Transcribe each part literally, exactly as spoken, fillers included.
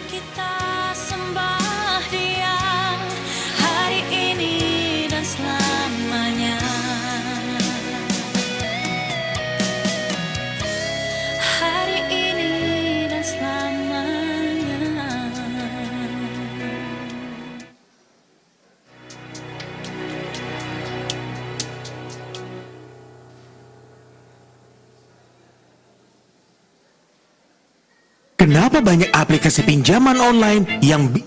Kita sembah Dia hari ini dan selamanya. Hari ini dan selamanya. Kenapa banyak aplikasi pinjaman online yang bi-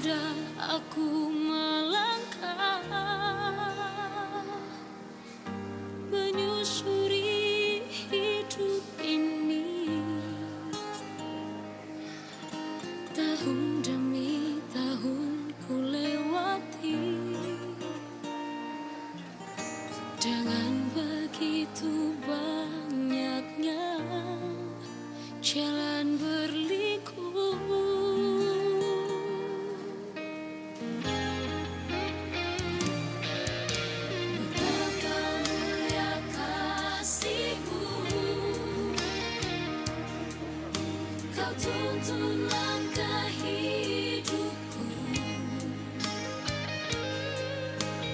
Aku melangkah menyusuri hidup ini. Tahun demi tahun ku lewati dengan begitu banyaknya jalan berliku. Betapa mulia kasih-Mu, Kau tuntun langkah hidupku.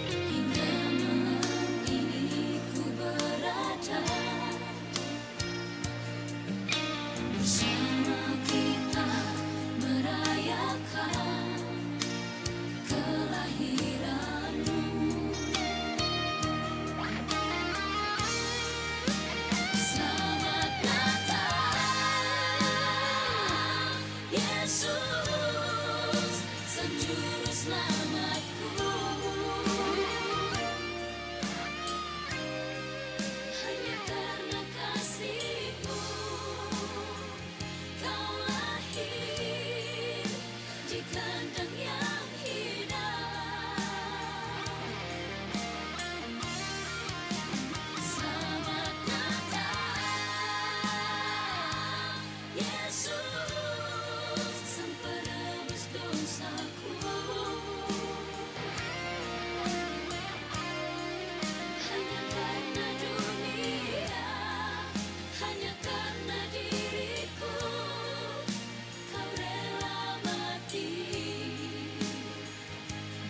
Hingga malam ini ku berada bersama kita merayakan kelahiran-Mu. Selamat datang, Yesus, Sang Juru Selamatku. Hanya karena kasih-Mu, Kau lahir di kandang yang hina. Selamat datang, Yesus, Sang Penebus dosaku. Hanya karena dunia, hanya karena diriku, Kau rela mati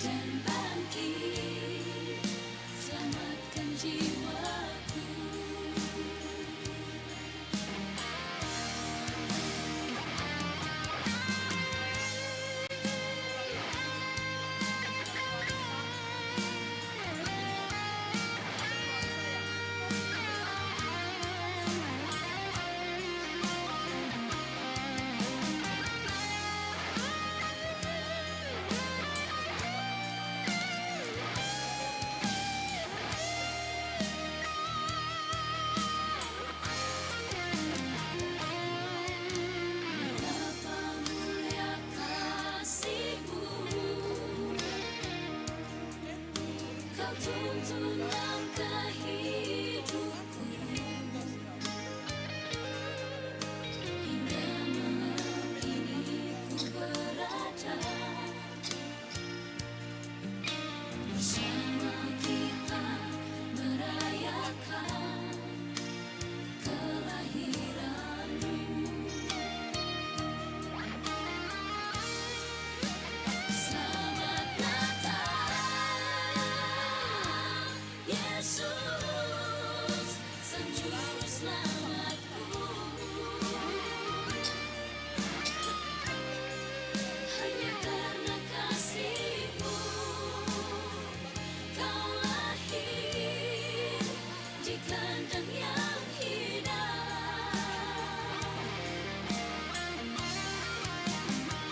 dan bangkit, selamatkan jiwaku. Betapa mulia kasih-Mu, Kau tuntun langkah hidupku. Hingga malam ini ku berada bersama kita merayakan kelahiran-Mu. Selamat datang, Yesus, Sang Juru Selamatku. Hanya karena kasih-Mu, Kau lahir di kandang yang hina.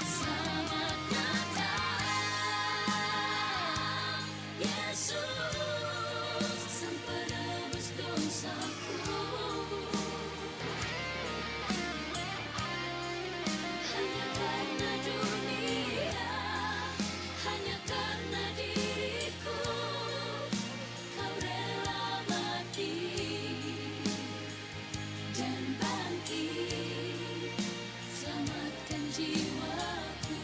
Selamat datang, Yesus, Sang Penebus dosaku. Hanya karena dunia, hanya karena diriku, Kau rela mati dan bangkit, selamatkan jiwaku.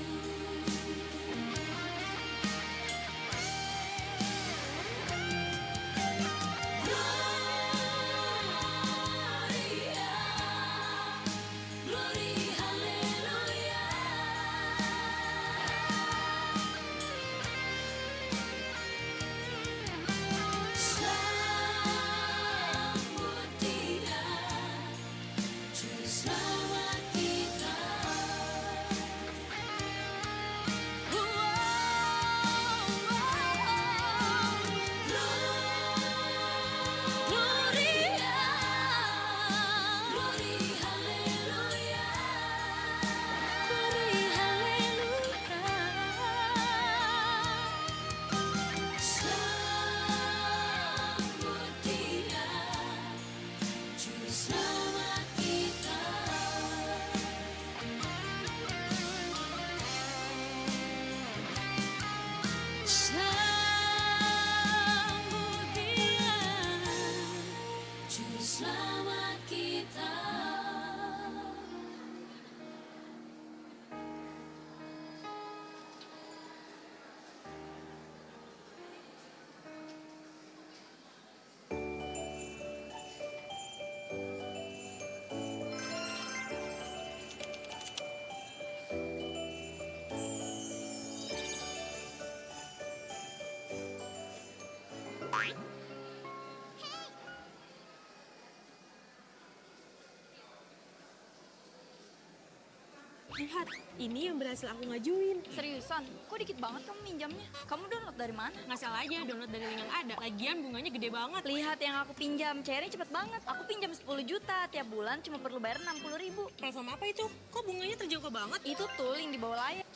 Lihat, ini yang berhasil aku ngajuin. Seriusan? Kok dikit banget kamu minjamnya? Kamu download dari mana? Ngasal aja, download dari link yang ada. Lagian bunganya gede banget. Lihat yang aku pinjam, cairnya cepet banget. Aku pinjam sepuluh juta, tiap bulan cuma perlu bayar enam puluh ribu. Platform apa itu? Kok bunganya terjangkau banget? Itu tuh link di bawah layar.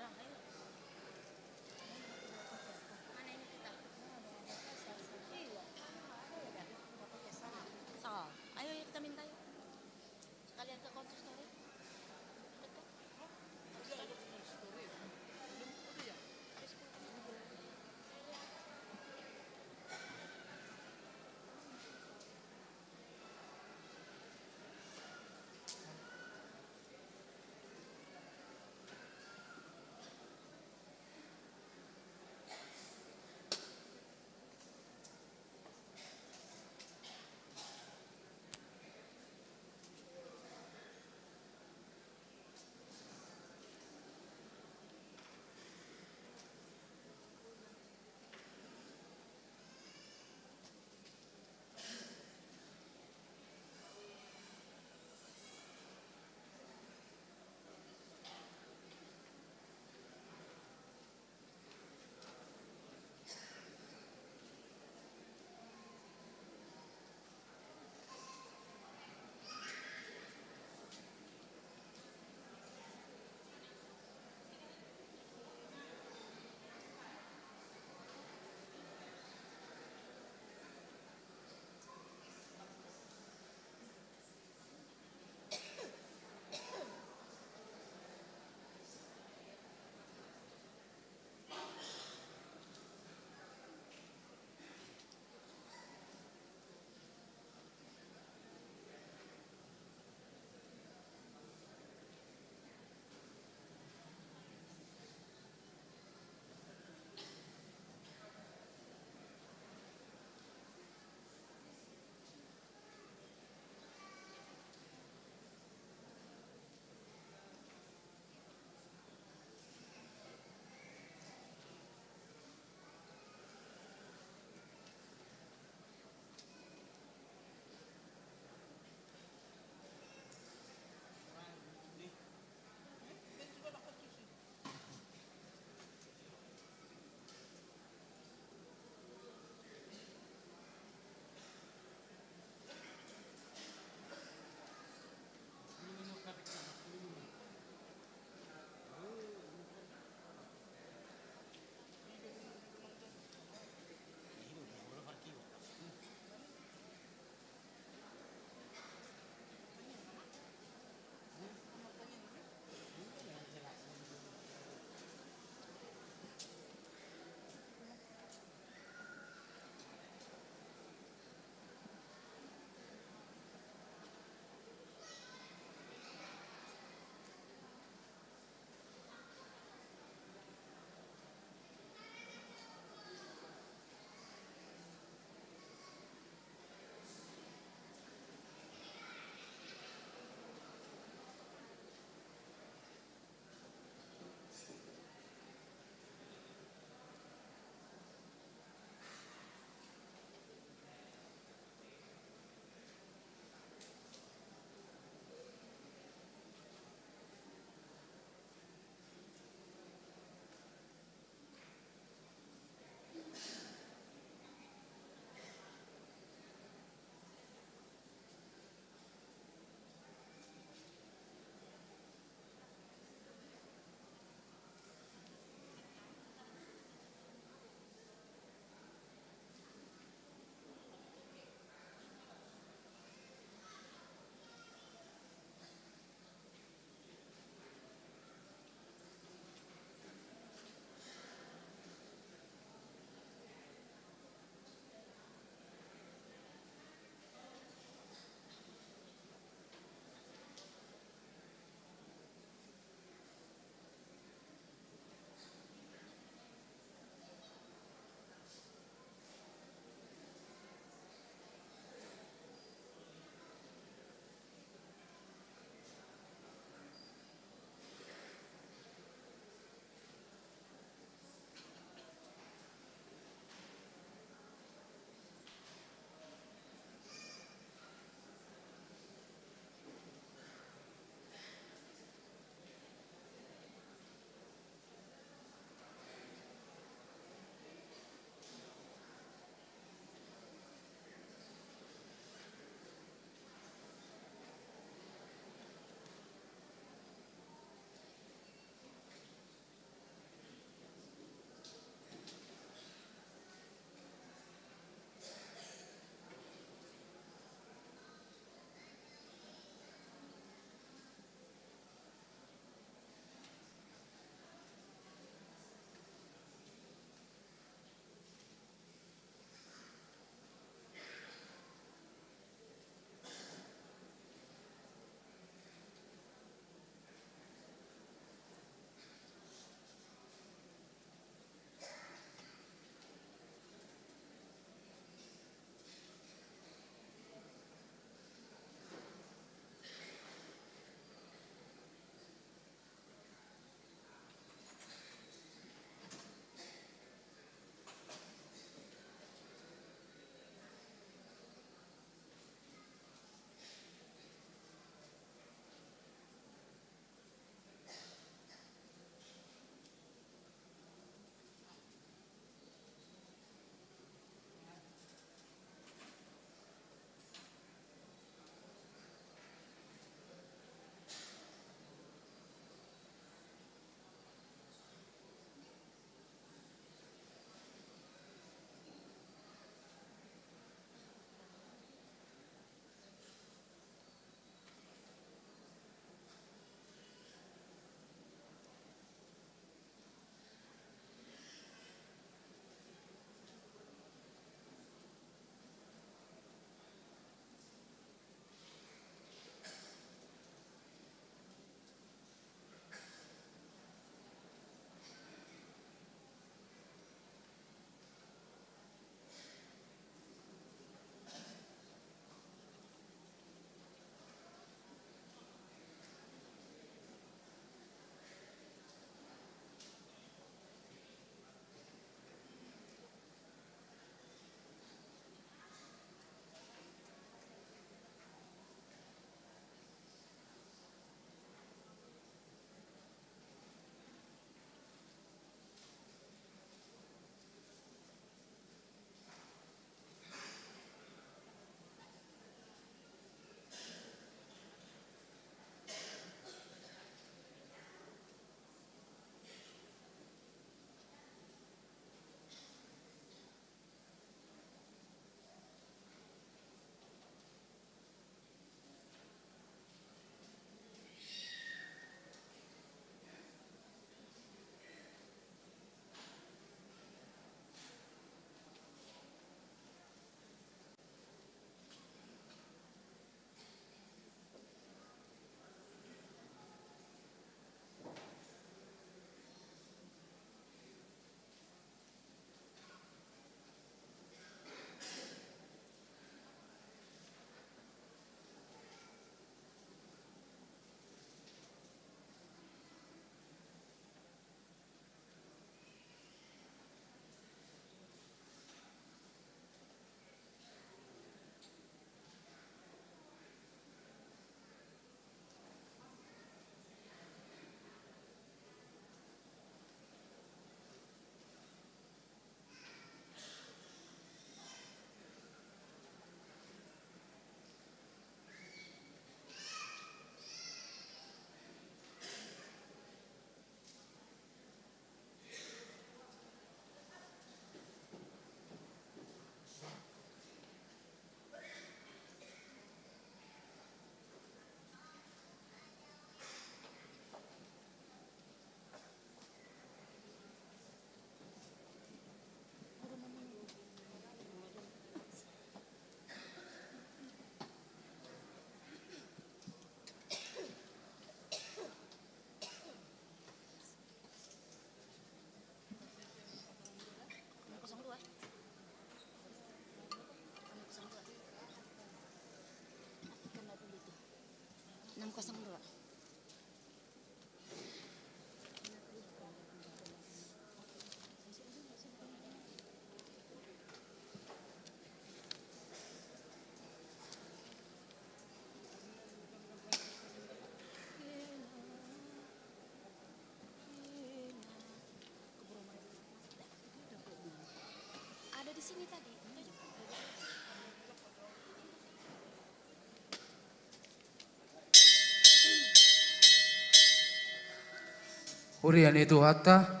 Huria ni Tuhanta,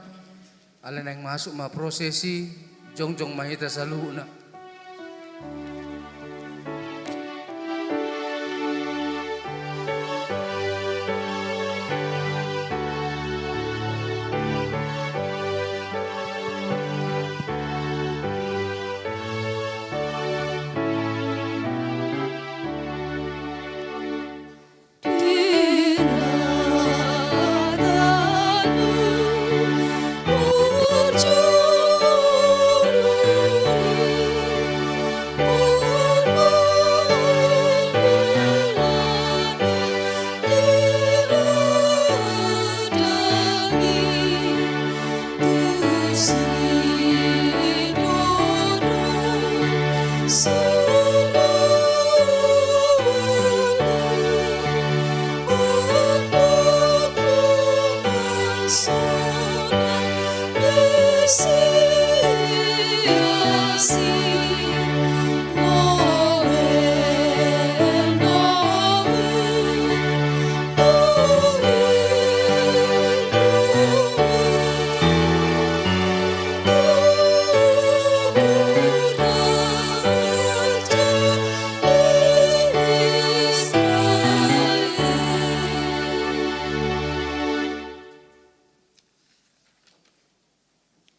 alai naeng masuk ma prosesi, jongjong ma hita saluhutna.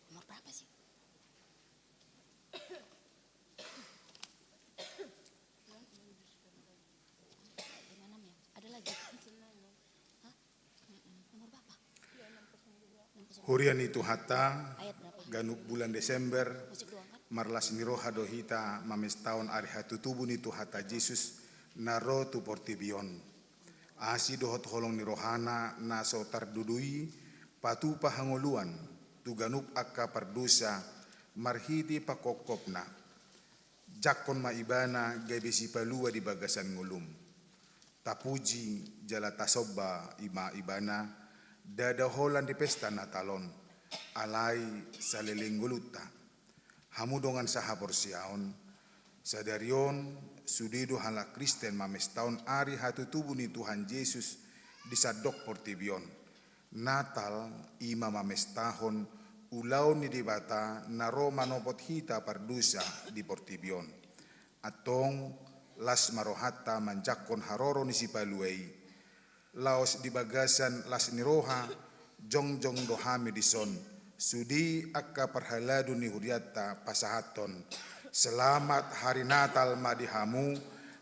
Nomor berapa sih? Lima enam ya? Ada lagi? Hah? Nomor berapa? Huria ni Tuhanta, ganup bulan Desember, marlas ni roha do hita mamestahon ari hatutubu ni Tuhanta Jesus na ro tu portibi on. Asi dohot holong ni rohana na so tardudui, patupa hangoluan tu ganup angka pardosa marhite pangkophopna. Jangkon ma ibana gabe sipalua di bagasan ngolum. Tapuji jala tasomba i ma ibana, ndada holan di pesta Natal on, alai saleleng ngolunta. Hamu dongan sahaporseaon, sadari on sude do halak Kristen mamestahon ari hatutubu ni Tuhan Jesus di sandok portibi on. Natal i ma mamestahon ulaon ni Debata na ro manopot hita pardosa di portibi on. Antong las ma rohanta manjangkon haroro ni Sipalua i. Laos di bagasan las ni roha, jongjong do hami dison, sude angka parhalado ni hurianta pasahathon. Selamat Hari Natal ma di hamu,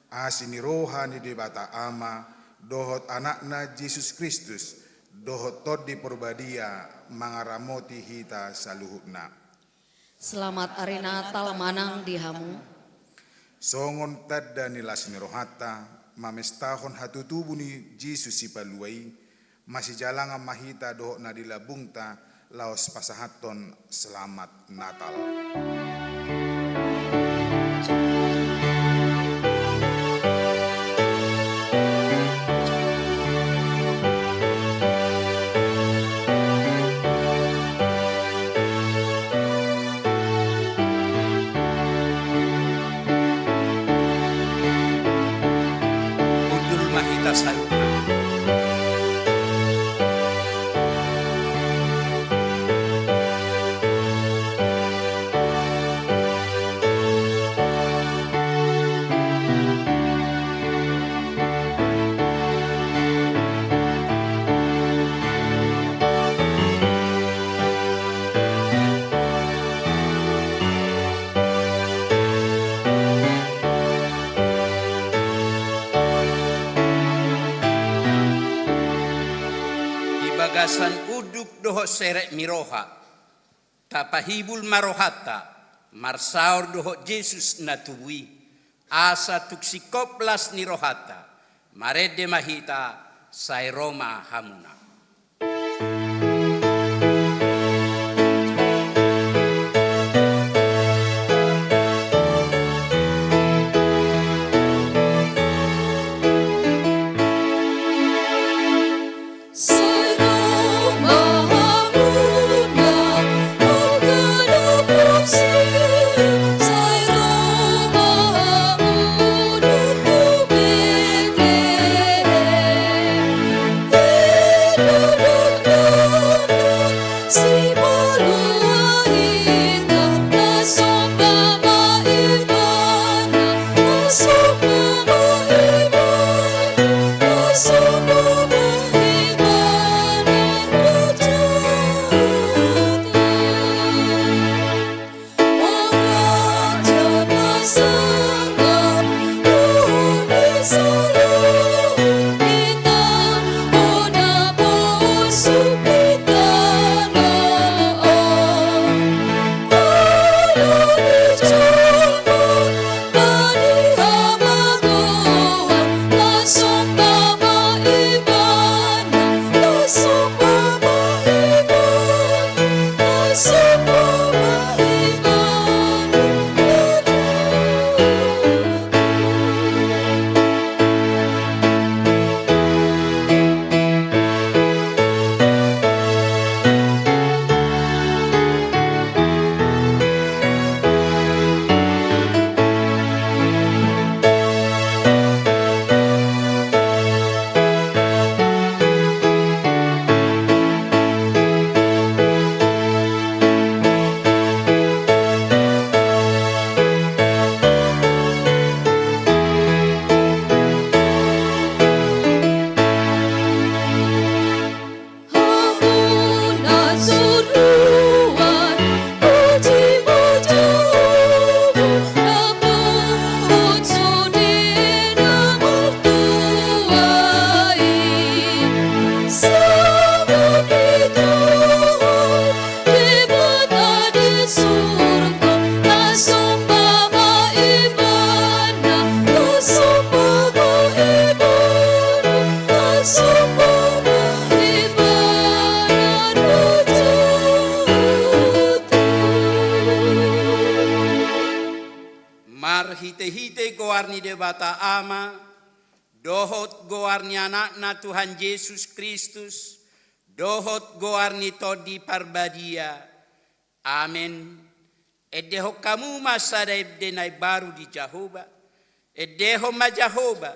asi ni roha ni Debata Ama, dohot Anakna Jesus Kristus, dohot Tondi Porbadia mangaramoti hita saluhutna. Selamat Hari Natal ma nang di hamu. Songon tanda ni las ni rohanta, mamestahon hatutubu ni Jesus Sipalua i, masijalangan ma hita dohot na di lambungta, laos pasahathon Selamat Natal. Hundul ma hita saluhutna. Di bagasan unduk dohot serep ni roha, tapahibul ma rohanta, marsaor dohot Jesus na tubu i, asa tung singkop las ni rohanta, marende ma hita, sai ro ma hamuna. Marhitehite goar ni Debata Ama, dohot goar ni Anakna Tuhan Jesus Kristus, dohot goar ni Tondi Parbadia. Amen. Endehon hamu ma sada ende na imbaru di Jahowa. Endehon ma Jahowa,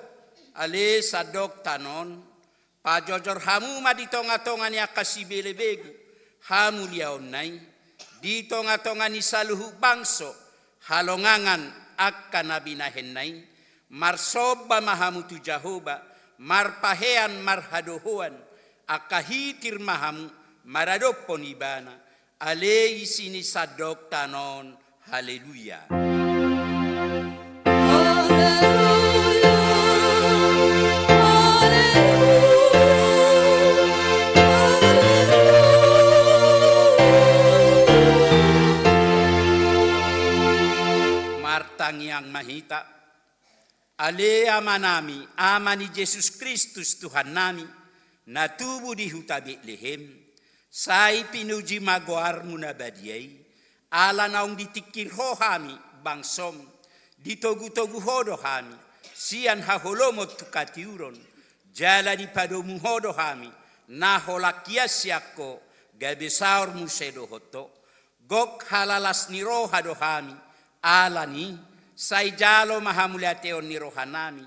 ale sandok tano on. Pajojor hamu ma di tongatonga ni angka sibelebegu hamuliaonna i, di tongatonga ni saluhut bangso halongangan angka na binahenna i. Marsomba ma hamu tu Jahowa, marpahean marhadohoan, angka hitir ma hamu maradophon Ibana, ale isi ni sandok tano on. Haleluya. Martangiang ma hita. Ale Amanami, Ama ni Jesus Kristus Tuhannami, na tubu di huta Betlehem, sai pinuji ma goarmu na badia i, ala naung ditingkir Ho hami bangsom, ditogutogu Ho do hami sian haholomon tu hatiuron, jala dipadomu Ho do hami na holan hian sian Ho, gabe saor muse dohot Ho. Gok halalas ni roha do hami, ala ni i sai jalo ma hamuliateon ni rohanami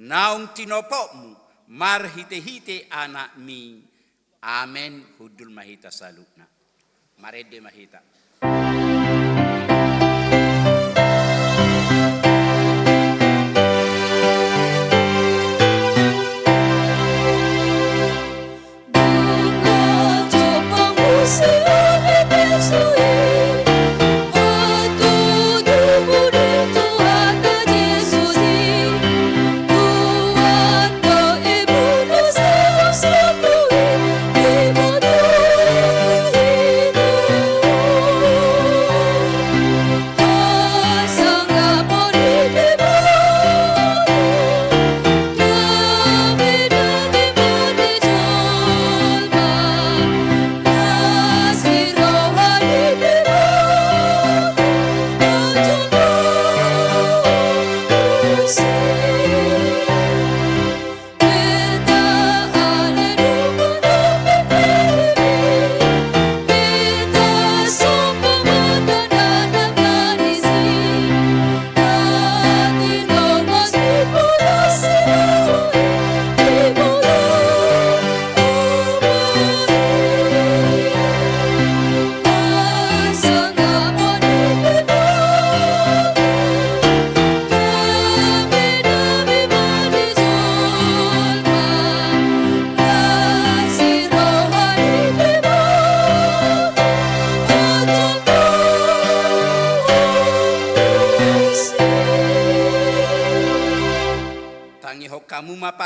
naung tinopotmu marhitehite Anakmi. Amen. Hundul ma hita saluhutna. Marende ma hita.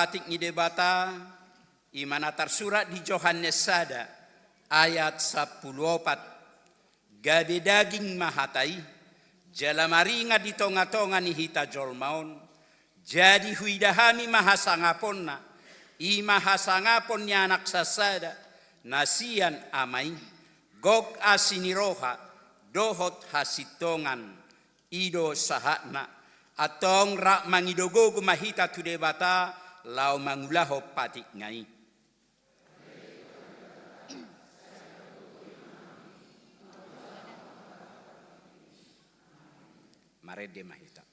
Patik ni Debata, i ma na tarsurat di Johannes sada, ayat sampulu opat. Gabe daging ma Hata i, jala maringan di tongatonga ni hita jolma on. Jadi huida hami ma hasangaponna, i ma hasangapon ni Anak sasada, na sian Ama i, gok asi ni roha, dohot hasintongan. I do sahatna. Antong rap mangido gogo ma hita tu Debata, laho mangulahon patikna i. Marende ma hita.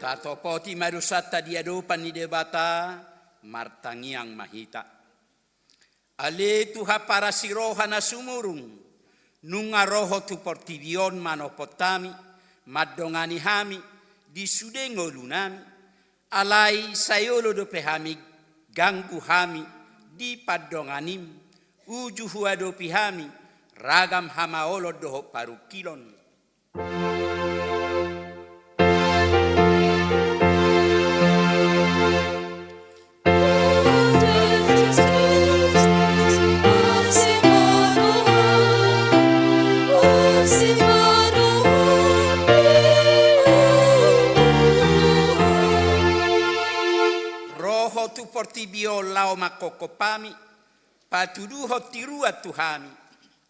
Tatopoti ma dosanta di adopan ni Debata, martangiang ma hita. Ale Tuhan parasi roha na sumurung, nunga ro Ho tu portibi on manompon hami, mandongani hami di sude ngolunami. Alai sai olo dope hami ganggu hami di pandonganim, uju huadopi hami ragam hamaolon dohot parungkilon. Ro Ho tu portibi on laho mangkophop hami, patuduhon tiruan tu hami,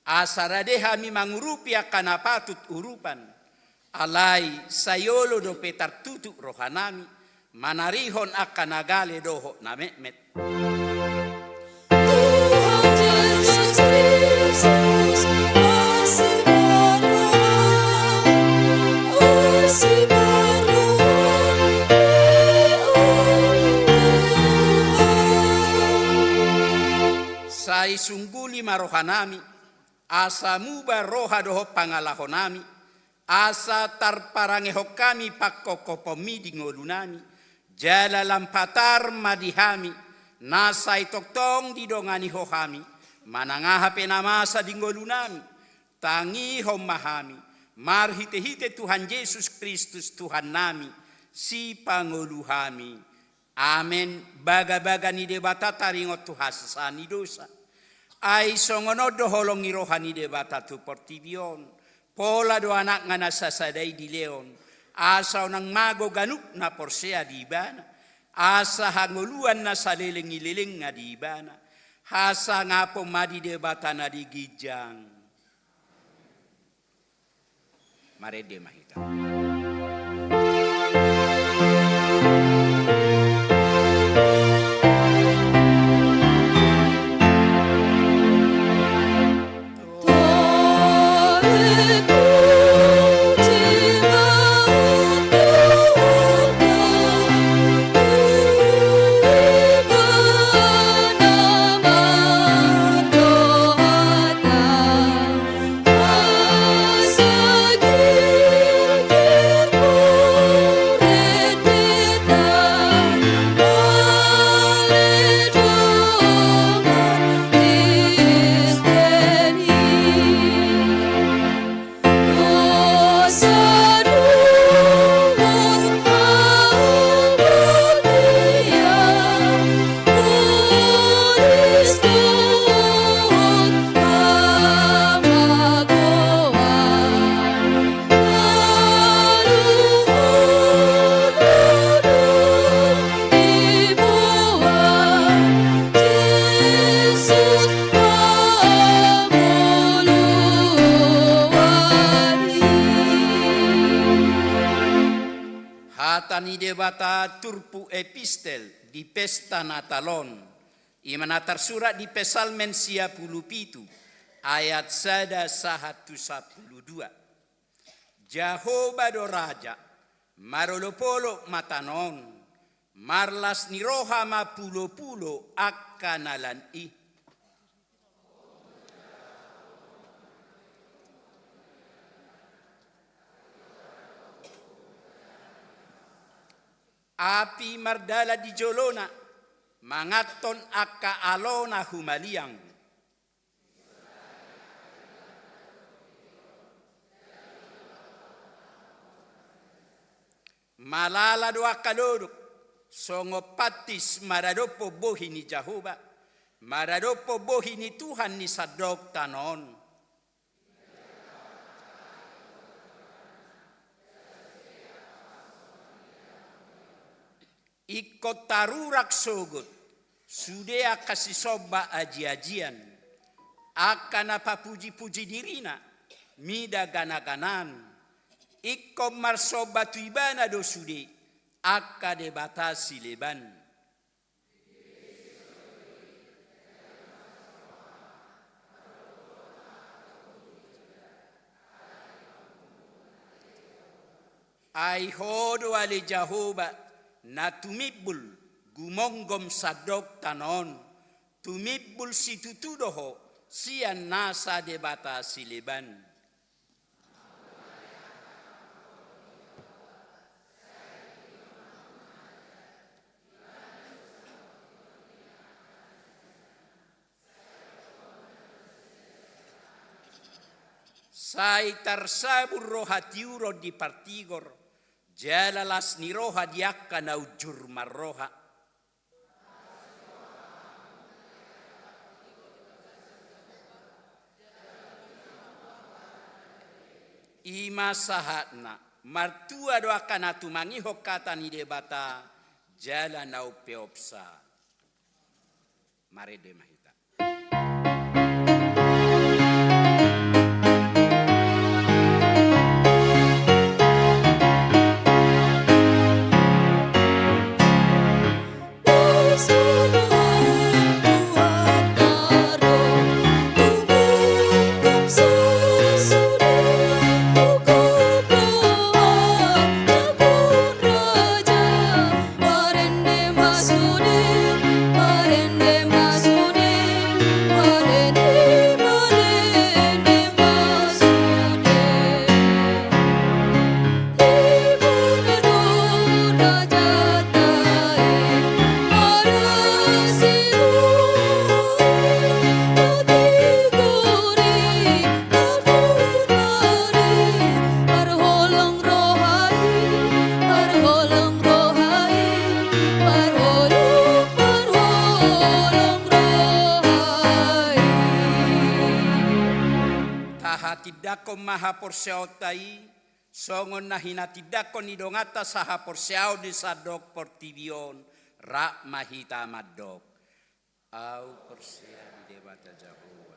asa rade hami mangurupi angka na patut urupan, alai sai olo dope tartutup rohanami, manarihon angka na gale dohot na metmet. Tuhan Jesus Kristus, asi ma roham, asi ma roham, Tuhan. Sai sungguli ma rohanami, asa muba roha dohot pangalahonami, asa tarparangehon hami pangkophopon-Mi di ngolunami, jala lam patar ma di hami, na sai tongtong didongani Ho hami, manang aha pe na masa di ngolunami, tangihon ma hami, marhitehite Tuhan Jesus Kristus Tuhannami, Sipangolu hami. Amen. Bagabaga ni Debata taringot tu hasesaan ni dosa. Ai songon on do holong ni roha ni Debata tu portibi on. Pola do Anakna na sasada i dilehon, asa unang mago ganup na porsea di Ibana, asa hangoluan na saleleng ni lelengna di ibana, hasangapon ma di Debata na di ginjang. Marende ma hita. Hata ni Debata turpuk epistel di pesta Natal on, i ma na tarsurat di Psalmen sia pulu pitu, ayat sada sahat tu sampulu dua. Jahowa do raja, marolopolop ma tano on, marlas ni roha ma pulopulo angka na lan i. Api mardalan di jolona, manganhon angka alona humaliang. Malala do angka lolok, songon pantis maradophon bohi ni Jahowa, maradophon bohi ni Tuhan ni sandok tano on. Ingkon tarurak sogot sude angka sisomba ajiajian, angka na papujipuji dirina, mida ganaganaan. Ingkon marsomba tu ibana do sude angka debata sileban. Ai ho do ale Jahowa, na tumimbul gumonggom sandok tano on, tumimbul situtu do ho sian nasa debata sileban. Sai tarsabur roha tiuron di partigor, jala las ni roha di angka na unjur marroha. I ma sahatna, martua do angka na tumangihon hata ni Debata, jala na umpeopsa. Marende ma hita. Tahatindangkon ma haporseaonta i, songon na hinatindangkon ni donganta sahaporseaon di sandok portibi on, Rap ma hita mandok. Au porsea di Debata Jahowa,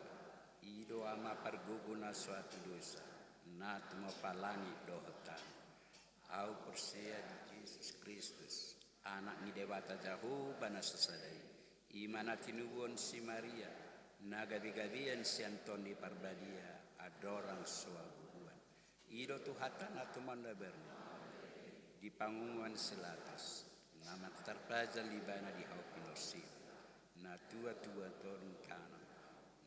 i do Ama pargogo na so hatudosan, na tumompa langit dohot tano. Au porsea di Jesus Kristus, Anak ni Debata Jahowa na so sada i, i ma na tinubuhon si Maria, na gabegabean sian Tondi Parbadia, andorang so habubuhan. I do Tuhanta na tumanda bernit, di pangunguan si Latus, na mantarpajal Ibana di hau pinorsian, na tuatua toru ni tano,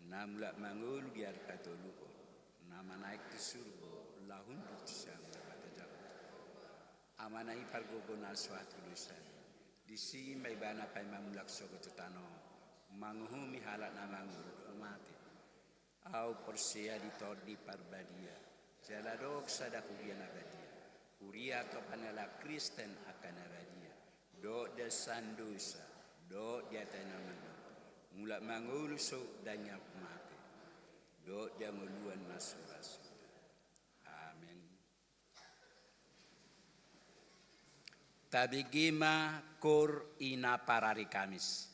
na mulak mangolu di ari patoluhon, na manaek tu surgo, laho hundul tu siamun Debata Jahowa. Amana i pargogo na so hatudosan, disi ma Ibana paima mulak sogot tu tano, manguhumi halak na mangolu dohot mate. Au porsea di Tondi Parbadia, jala adong sada huria na badia, huria atopan ni halak Kristen angka na badia, dohot di hasahatan dosa, dohot di hata na mandok, mulak mangolu sogot di angka mate, dohot di hangoluan na so ra suda. Amen. Tabege ma Koor Ina Parari Kamis.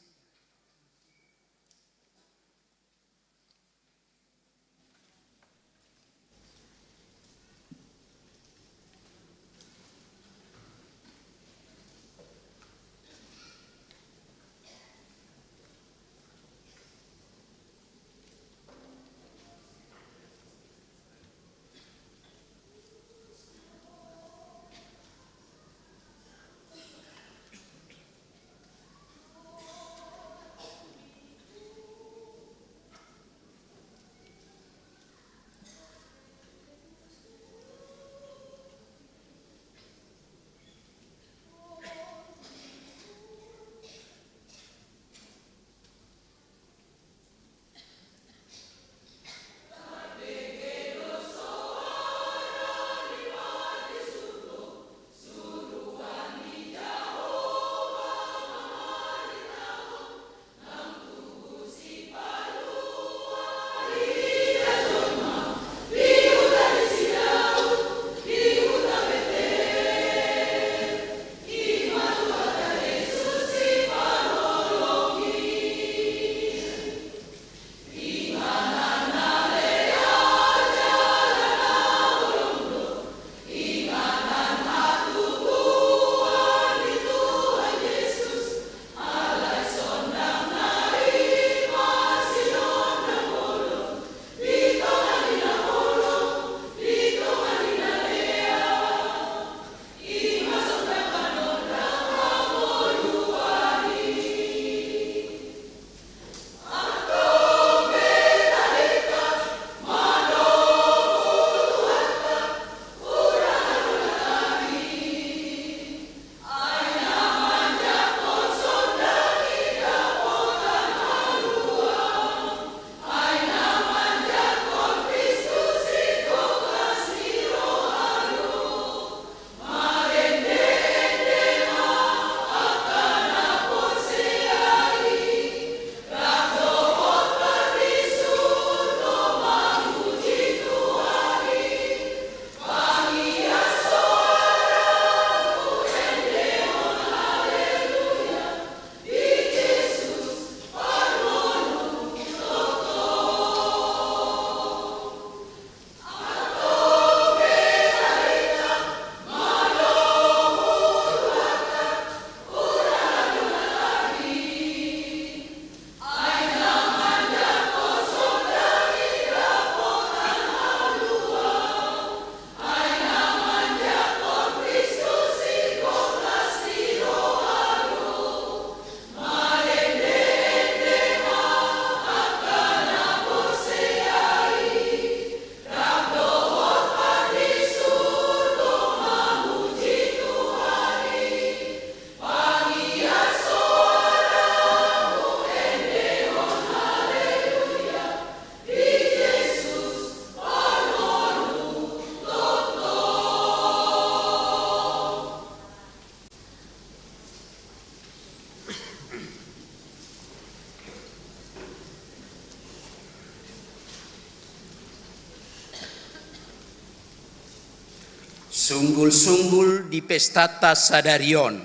Sunggul-sunggul di pestanta sadari on,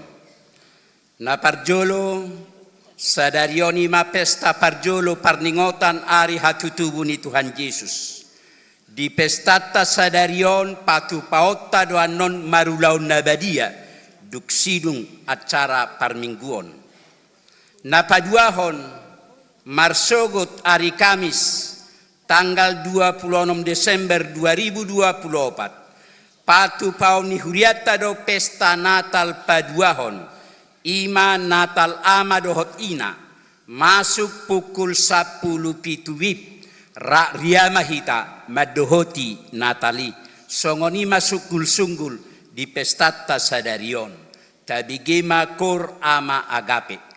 Na parjolo, sadari on i ma pesta parjolo parningotan ari hatutubu ni Tuhan Jesus. Di pestanta sadari on patupaonta do annon marulaon na badia, dung sidung acara parmingguon. Na paduahon, marsogot ari Kamis, tanggal dua puluh enam Desember dua ribu dua puluh opat, patupaon ni hurianta do pesta Natal paduahon, i ma Natal ama dohot ina, masuk pukul sampulu pitu wib, rap riama hita mandohoti Natal i. Songon i ma sunggul-sunggul di pestanta sadari on. Tabege ma Koor Ama Agape.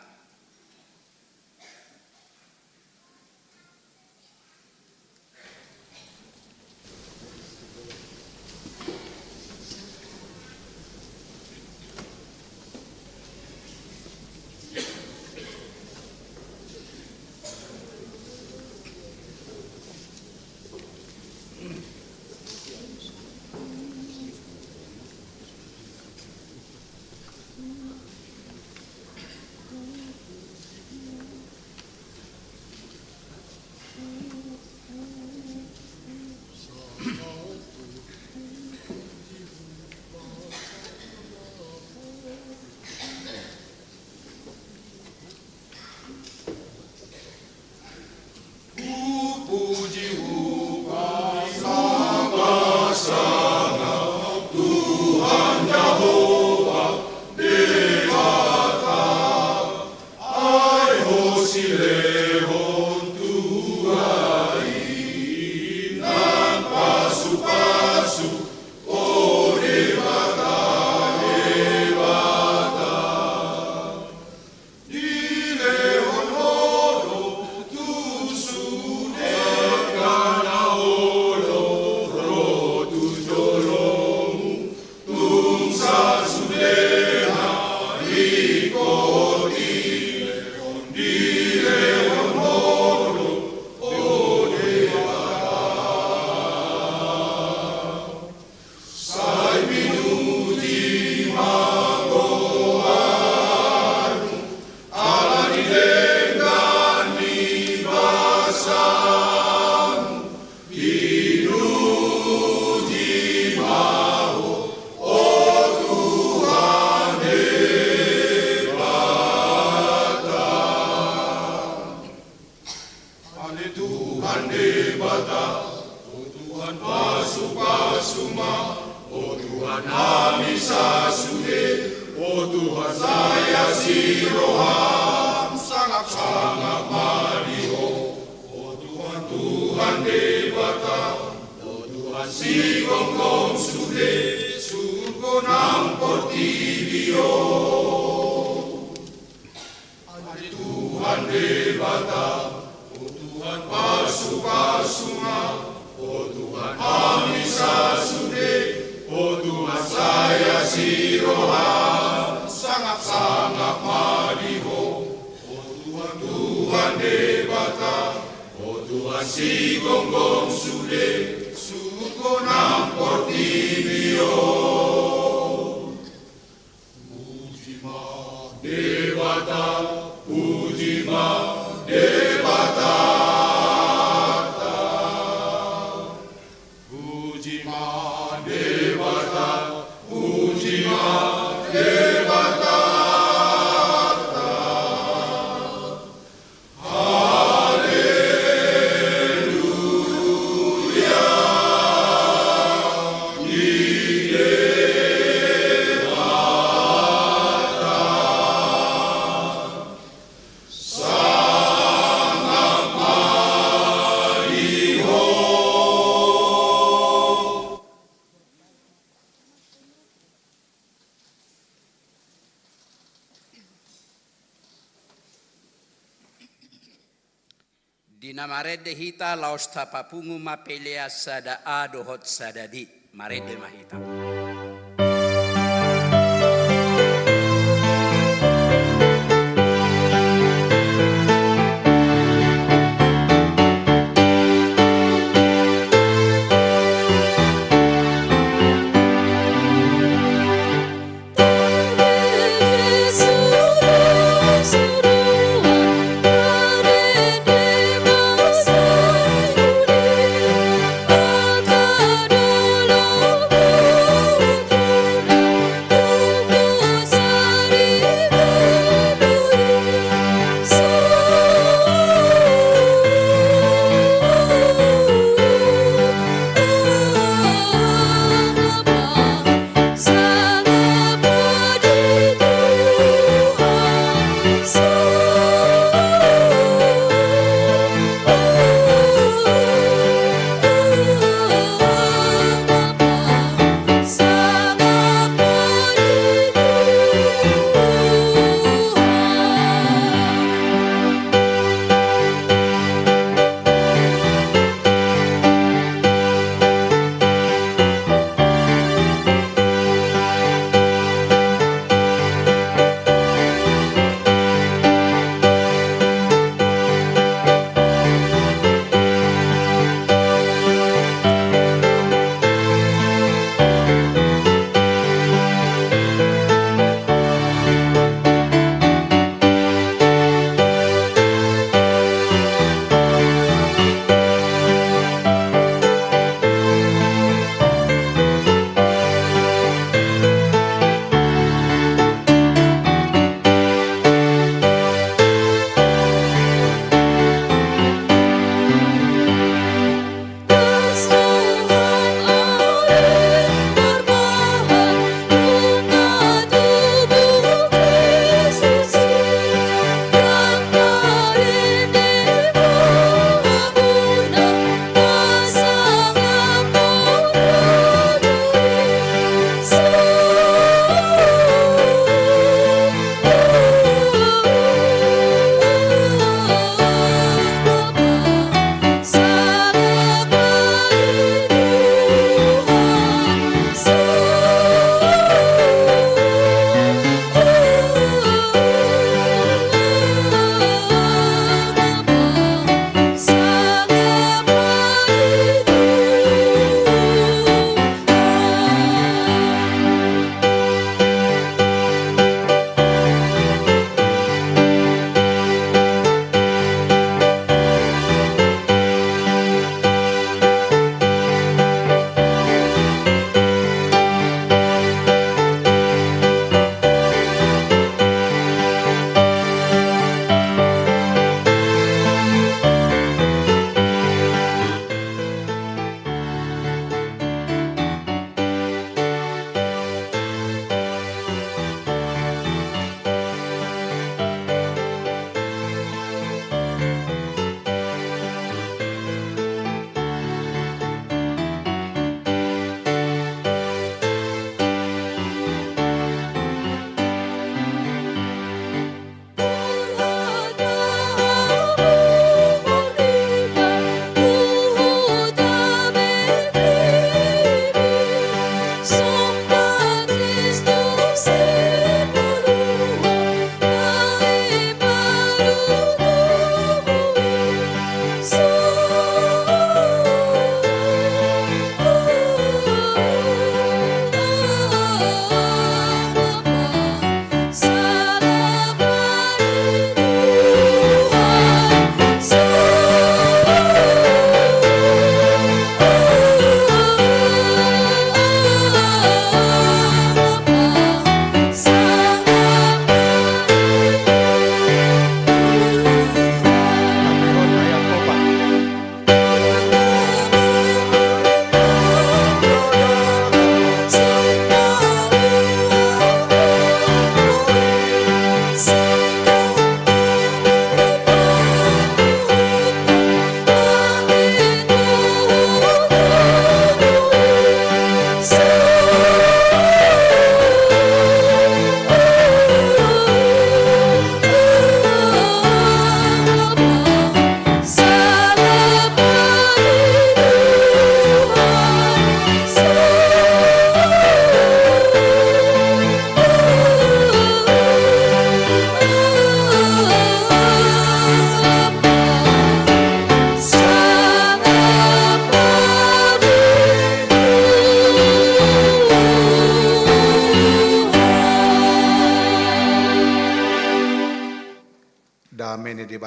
Ale Tuhan Debata, o Tuhan pasupasu ma, o Tuhan hami sasude, o Tuhan sai asi roham, sangap-sangap ma di Ho, o Tuhan, Tuhan Debata, o Tuhan sigomgom sude, surgo nang portibi on. Ale Tuhan Debata, o Tuhan pasupasu ma, o Tuhan hami sasude, o Tuhan sai asi roham, sangap-sangap ma di Ho, o Tuhan, Tuhan Debata, o Tuhan sigomgom sude, surgo nang portibi on. Puji ma Debata, puji ma Debata. Puji ma Debata, puji ma Debata. Di na marende hita laos tapapungu ma pelean sada A dohot sada B. Marende ma hita.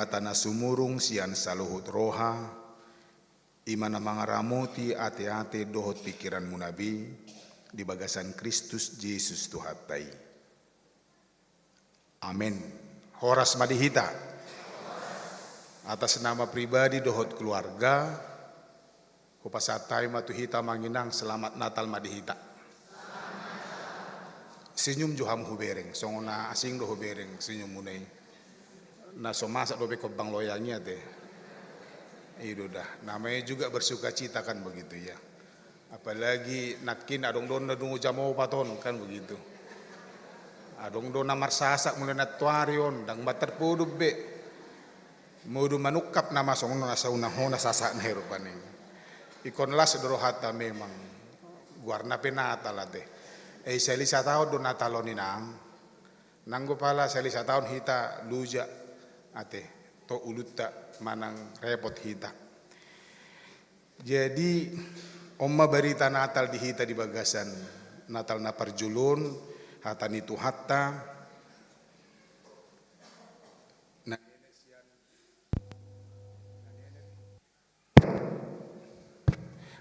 Debata na sumurung sian saluhut roha, i ma na mangaramoti ateate dohot pingkiranmuna be di bagasan Kristus Jesus Tuhanta i. Amen. Horas ma di hita. Atas nama pribadi dohot keluarga, hupasahat hami ma tu hita, Amang Inang, selamat Natal ma di hita. Senyum jo hamu hubereng, songon na asing do hubereng senyummu na i. Na so masak dope hombang loyang i ate. I do da. Namanya juga bersukacita kan begitu ya. Apalagi nangkin adong do na dungo jam opat on kan begitu. Adong do na marsasak mulai nantoari on, ndang ma tarpodom be. Modom manungkap nama songon na saunang hona sasakna i rupani. Ingkon las do rohanta memang. Goarna pe Natal ate. Eh, sahali sataon do Natal on, Inang. Nanggo pala sahali sataon hita loja ate, to ulunta manang repot hita. Jadi, on ma barita Natal di hita di bagasan Natal na parjolo on, hata ni Tuhanta. Na,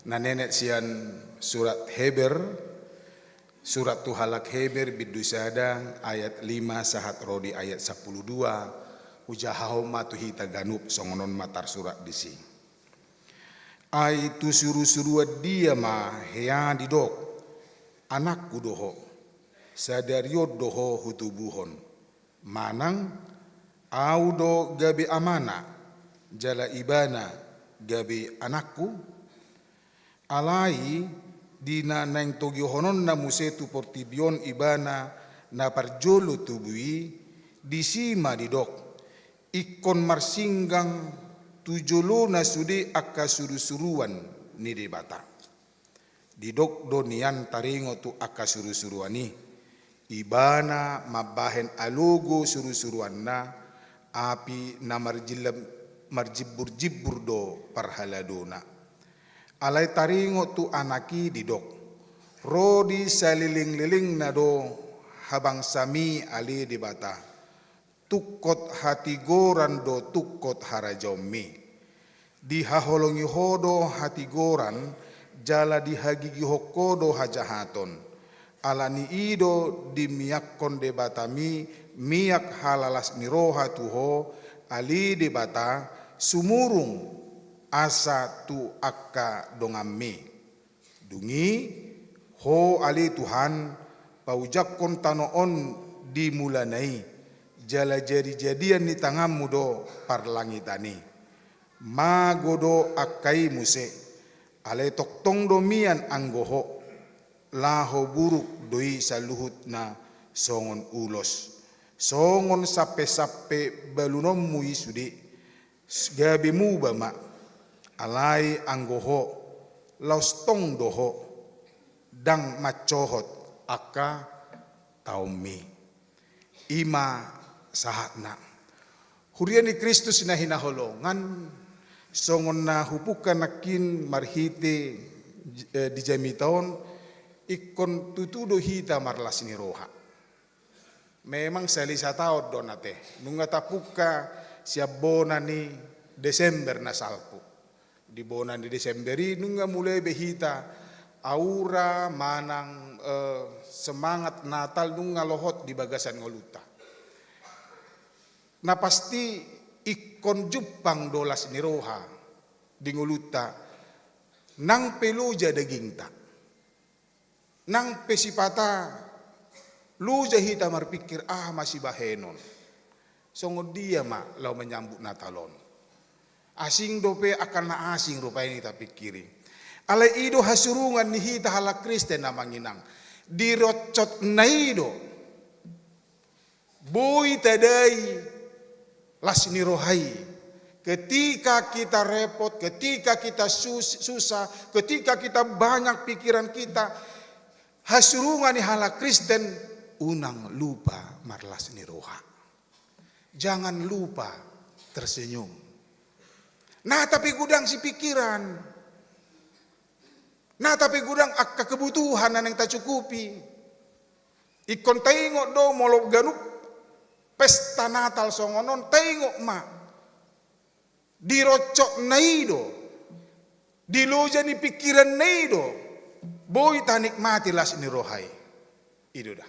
na nenet sian surat Heber, surat tu halak Heber, bindu sada, ayat lima sahat ro di ayat sampulu dua, hujahahon ma tu hita ganup, songon on ma tarsurat disi. Ai tu surusuruan dia ma hea didok, anakku do ho, sadari on do ho hutubuhon. Manang, ahu do gabe amana, jala ibana gabe anakku? Alai, di na naeng togihononna muse tu portibi on ibana na parjolo tubu i, disi ma didok, ingkon marsinggang tu jolona sude angka surusuruan ni Debata. Didok do nian taringot tu angka surusuruan i, ibana mambahen alogo surusuruanna, api na marjillam-, marjimburjimbur do parhaladona. Alai taringot tu anak i didok, ro di salelenglelengna do habangsami ale Debata. Tungkot hatigoran do tungkot harajaonmi. Dihaholongi ho do hatigoran, jala dihagigihon ho do hajahaton. Ala ni i do dimiakkon Debatami miak halalas ni roha tu ho, ale Debata, sumurung asa tu angka donganmi. Dung i, ho ale Tuhan, paujangkon tano on di mulana i, jala jadijadian ni tanganmu do parlangitan i. Mago do angka i muse, alai tongtong do mian anggo ho, laho buruk do i saluhutna songon ulos, songon sampesampe balunonmu i sude. Gabe muba ma, alai anggo ho, laos tong do ho, ndang mancohot angka taonmi. I ma sahatna. Huria ni Kristus na hinaholongan, songon na hupungka nangkin marhite, eh, di jamita on, ingkon tutu do hita marlas ni roha. Memang sahali sataon do on ate. Nunga tapungka sian bona ni Desember na salpu. Di bona ni Desember i nunga mulai be hita aura manang, eh, semangat Natal nunga lohot di bagasan ngolunta. Na pasti ingkon jumpang do las ni roha di ngolunta nang pe loja dagingta. Nang pe sipata loja hita marpingkir aha ma sibahenon. Songon dia ma laho manyambut Natal on. Asing dope angka na asing rupani tapingkiri. Alai i do hasurungan ni hita halak Kristen, Amang Inang. Di roncot na i do boi tadai las ni roha i. Ketika kita repot, ketika kita sus-, susah, ketika kita banyak pikiran kita, hasurungan ni halak Kristen, unang lupa marlas ni roha. Jangan lupa tersenyum. Nata pe godang sipikiran. Nata pe godang angka kebutuhan na naeng tacukupi. Ingkon taingot do molo ganup pesta Natal songon on, taingot ma. Di roncokna i do, di loja ni pingkiranna i do boi tanikmati las ni roha i. I do da.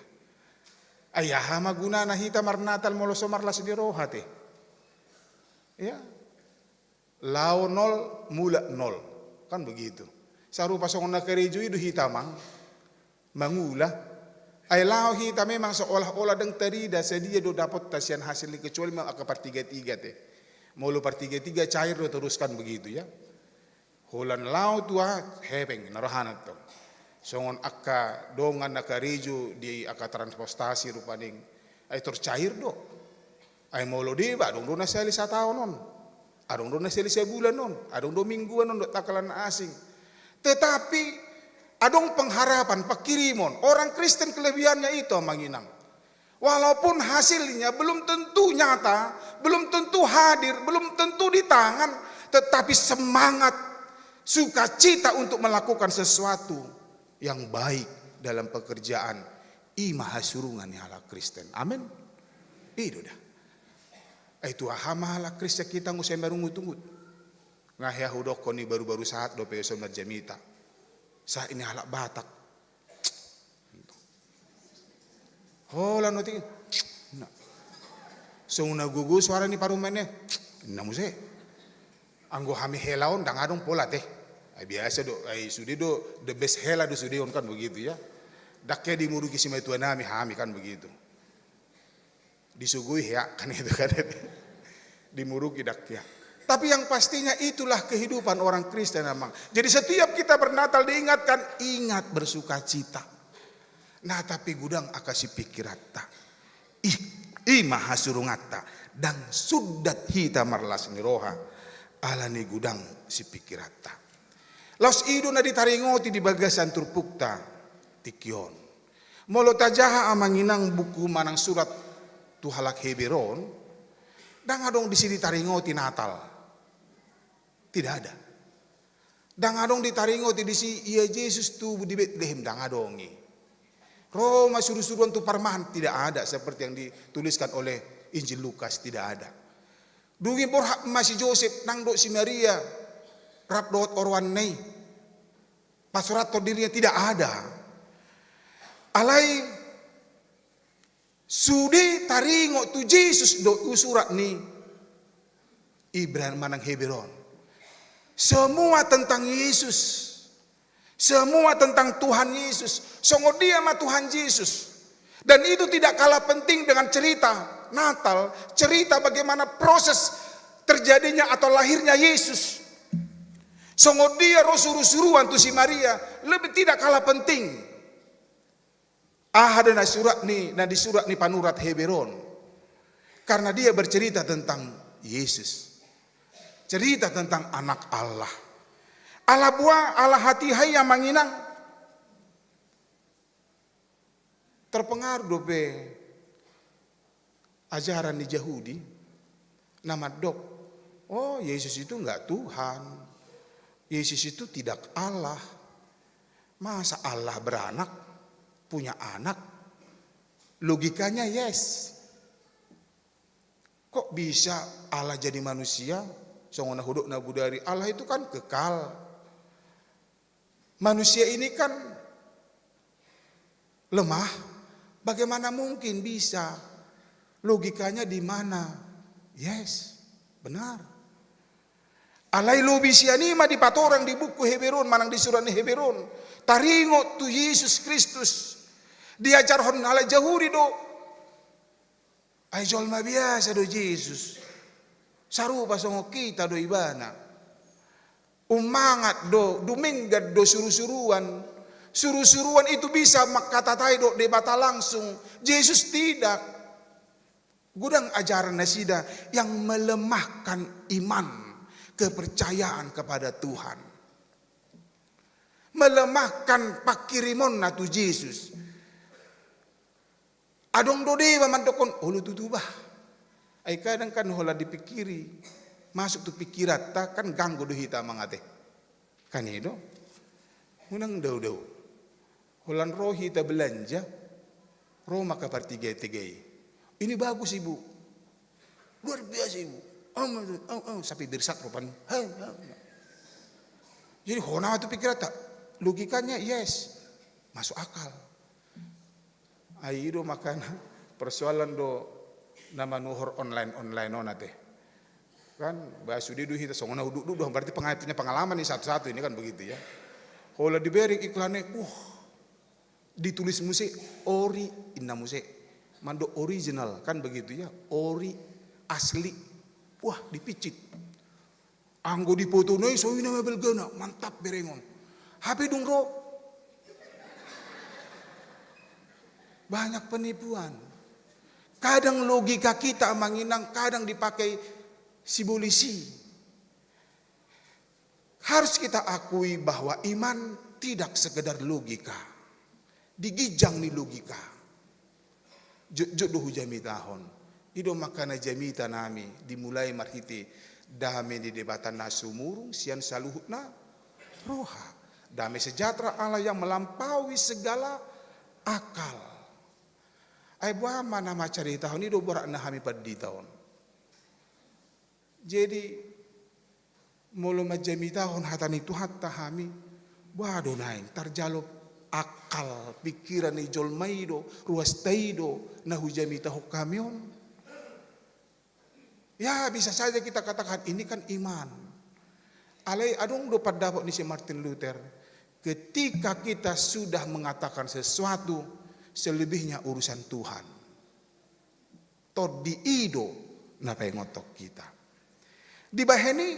Ai aha ma gunana hita marnatal molo so marlas ni roha te? Ya. Lao nol, mulak nol. Kan begitu. Sarupa songon na karejo i do hita, amang. Mangula. Ai laho hita memang seolah-olah ndang tarida sadia do dapotta sian hasil ni, kecuali ma angka partiga-tiga te. Molo partiga-tiga cair do terus, kan begitu ya. Holan laho tu aha, hepeng na rohana tong. Songon angka dongan na karejo di angka transportasi rupani, ai tor cair do. Ai molo deba, adong do na sahali sataon on. Adong do na sahali sabulan on. Adong do mingguan on, dohot angka na asing. Tetapi adong pengharapan, pangkirimon. Orang Kristen kelebihannya itu, amang inang. Walaupun hasilnya belum tentu nyata, belum tentu hadir, belum tentu di tangan, tetapi semangat, sukacita untuk melakukan sesuatu yang baik dalam pekerjaan, i ma hasurungan ni halak Kristen. Amin. I do da. Ai tu aha ma halak Kristen hita anggo sai marungut-ungut? Nga hea hudokkon i, baru-baru sahat dope so marjamita. Sahat ni halak Batak. Holan otik. Na. Songon na gogo suara ni parumaenna. Na muse. Anggo hami hela on ndang adong pola te. Ai biasa do, ai sude do, the best hela do sude on, kan begitu ya. Ndang hea dimuruki simatuanami hami, kan begitu. Disugui hea, kan itu kan. Dimuruki ndang hea. Tapi yang pastinya itulah kehidupan orang Kristen, amang. Jadi setiap kita bernatal diingatkan, ingat bersukacita. Nah, tapi godang angka sipingkiranta. Ih, i ma hasurunganta. Ndang sundat hita marlas ni roha. Alani godang sipingkiranta. Laos i do na ditaringoti di bagasan turpukta tingki on. Molo tajaha, amang inang, buku manang surat tu halak Heber on, ndang adong disi ditaringoti Natal. Tidak ada. Ndang adong ditaringoti disi ia Jesus tubu di Betlehem, ndang adong i. Ro ma surusuruan tu parmahan, tidak ada seperti yang dituliskan oleh Injil Lukas, tidak ada. Dung i borhat ma si Josep nang dohot si Maria rap dohot oroanna i, pasorathon dirina, tidak ada. Alai sude taringot tu Jesus do tu surat ni Ibran manang Heber on. Semua tentang Yesus. Semua tentang Tuhan Yesus. Songon dia ma Tuhan Yesus. Dan itu tidak kalah penting dengan cerita Natal, cerita bagaimana proses terjadinya atau lahirnya Yesus. Songon dia ro surusuruan tu si Maria, lebih tidak kalah penting. Aha do na surat ni, na disurat ni panurat Heber on? Karena dia bercerita tentang Yesus. Cerita tentang Anak Allah. Ala boha, ala hatiha i, amang inang, terpengaruh dope ajaran ni Jahudi na mandok, "Oh, Yesus itu nggak Tuhan. Yesus itu tidak Allah. Masa Allah beranak, punya anak?" Logikanya yes. Kok bisa Allah jadi manusia? Songon na hudok na bodari, Allah itu kan kekal. Manusia ini kan lemah, bagaimana mungkin bisa? Logikanya di mana? Yes, benar. Alai lobi sian i ma dipatorang di buku Heber on, manang di surat ni Heber on. Taringot tu Jesus Kristus. Diajarhon halak Jahudi do. Ai jolma biasa do Jesus. Sarupa songon hita do ibana. Ummangat do, dumenggan do surusuruan. Surusuruan itu bisa mangkatatai dohot Debata langsung. Jesus tidak. Godang ajaran nasida yang melemahkan iman, kepercayaan kepada Tuhan. Melemahkan pangkirimonna tu Jesus. Adong do deba mandokkon, "Olo tutu bah." Ai kadang kan holan dipingkiri, masuk tu pingkiranta, kan ganggu do hita, amang, ate. Kan i do. Unang daudau. Holan ro hita belanja, ro ma angka partiga-tiga i. "Ini bagus, Ibu. Luar biasa, Ibu." Om, om, om, sampe birsat rupani. Hei, hei. Jadi hona ma tu pikiranta. Logikanya yes, masuk akal. Ai i do makana persoalan do na manuhor online-online on ate. Kan bah sude do hita songon na uduk-uduk do, berarti penga-, punya pengalaman ini satu-satu ini kan begitu ya. Holan dibereng iklanna, uh, ditulis muse ori, inna muse. Mando original kan begitu ya, ori, asli. Wah, dipicit. Anggo di foto na i so i nama balgana, mantap berengon. Hape dung ro. Banyak penipuan. Kadang logika kita, Amang Inang, kadang dipakai sibolis i. Harus kita akui bahwa iman tidak sekedar logika. Di ginjang ni logika. Jotjot do hujamitahon. I do makana jamita nami dimulai marhite dame ni Debata na sumurung sian saluhutna roha. Damai sejahtera Allah yang melampaui segala akal. Ai boha ma na mancaritahon i do boratna hami pandita on. Jadi molo manjamitahon hata ni Tuhanta hami, boha do naeng tarjalo akal pikiran ni jolma i do, ruasta i do na hujamitahon hami on. Ya, bisa saja kita katakan ini kan iman. Alai adong do pandapot ni si Martin Luther, ketika kita sudah mengatakan sesuatu, selebihnya urusan Tuhan. Tondi i do na paingothon hita. Dibahen i,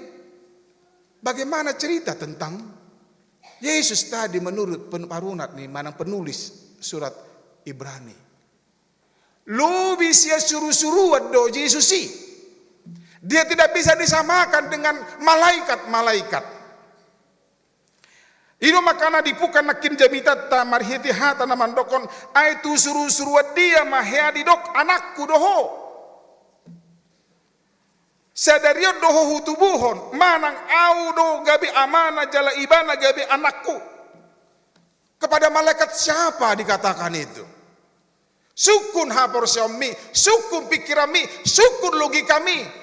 bagaimana cerita tentang Yesus tadi menurut pen-, parunat ni manang penulis surat Ibrani? Lobi sian surusuruan do Jesus i. Dia tidak bisa disamakan dengan malaikat-malaikat. I do makana dibuka nangkin jamitanta marhite hata na mandokkon, ai tu surusuruan dia ma hea didok anakku do ho. Sadari on do ho hutubuhon, manang au do gabe amana jala ibana gabe anakku. Kepada malaikat siapa dikatakan itu? Sungkun haporseaonmi, sungkun pikiranmi, sungkun logikami.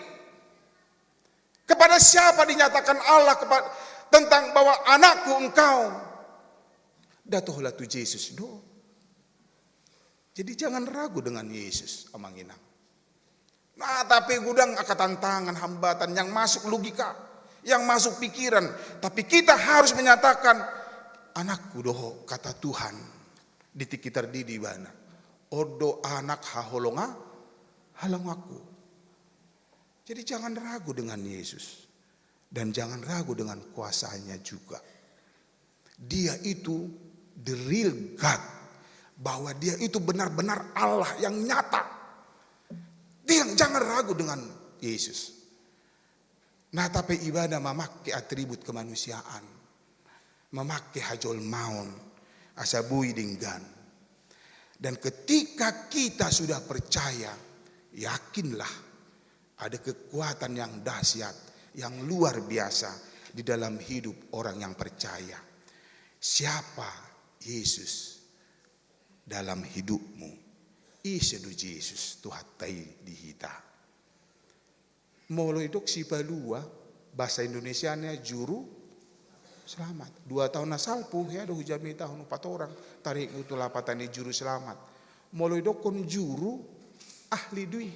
Kepada siapa dinyatakan Allah kepa-, tentang bahwa anakku engkau? Datohlah tu Jesus do. Jadi jangan ragu dengan Yesus, Amang Inang. Nah, tapi godang angka tantangan, hambatan yang masuk logika, yang masuk pikiran. Tapi kita harus menyatakan, anakku do ho, kata Tuhan di tingki tardidi ibana. On do anak haholonga-, haholonganku. Jadi jangan ragu dengan Yesus. Dan jangan ragu dengan kuasanya juga. Dia itu the real God. Bahwa dia itu benar-benar Allah yang nyata. Dia, jangan ragu dengan Yesus. Nah, tapi ibana mamake atribut kemanusiaan. Mamake hajolmaon. Asa boi denggan. Dan ketika kita sudah percaya, yakinlah ada kekuatan yang dahsyat, yang luar biasa di dalam hidup orang yang percaya. Siapa Yesus dalam hidupmu? Ise do Jesus Tuhanta i di hita? Molo didok sipalua, bahasa Indonesiana juru selamat. Dua taon na salpu, hea do hujamitahon, opat orang taringot tu lapatan ni juru selamat. Molo didokkon juru, ahli do i.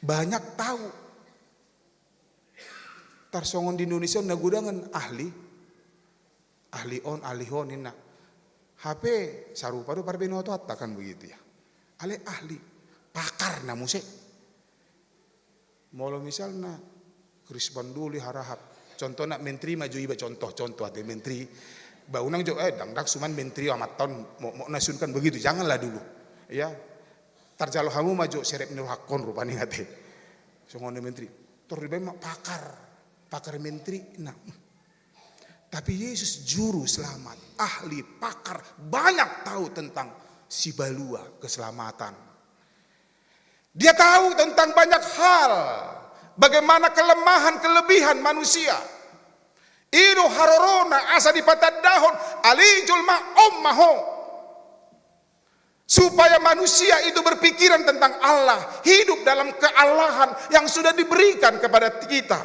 Banyak tahu. Tarsongon di Indonesia on na godangan ahli. Ahli on, ahli on, ninna. Hape sarupa do parbinotoanta kan begitu ya. Alai ahli, pakar na muse. Molo misalna, Krispan Duli harahap. Contohna menteri ma jo iba, contoh, contoh ate menteri. Ba unang jo, eh, dangdang suman menteri amanta on, mokmok na sun kan begitu, janganlah dulu. Ya, tarjalo hamu ma jo serep ni rohangkon rupani ate. Songon menteri. Tor dibaen ma pakar, pakar menteri. Nah, tapi Yesus juru selamat, ahli, pakar, banyak tahu tentang sipalua keselamatan. Dia tahu tentang banyak hal, bagaimana kelemahan, kelebihan manusia. I do harorona asa dipatandahon, ale jolma on ma ho. Supaya manusia itu berpikiran tentang Allah, hidup dalam keallahan yang sudah diberikan kepada kita.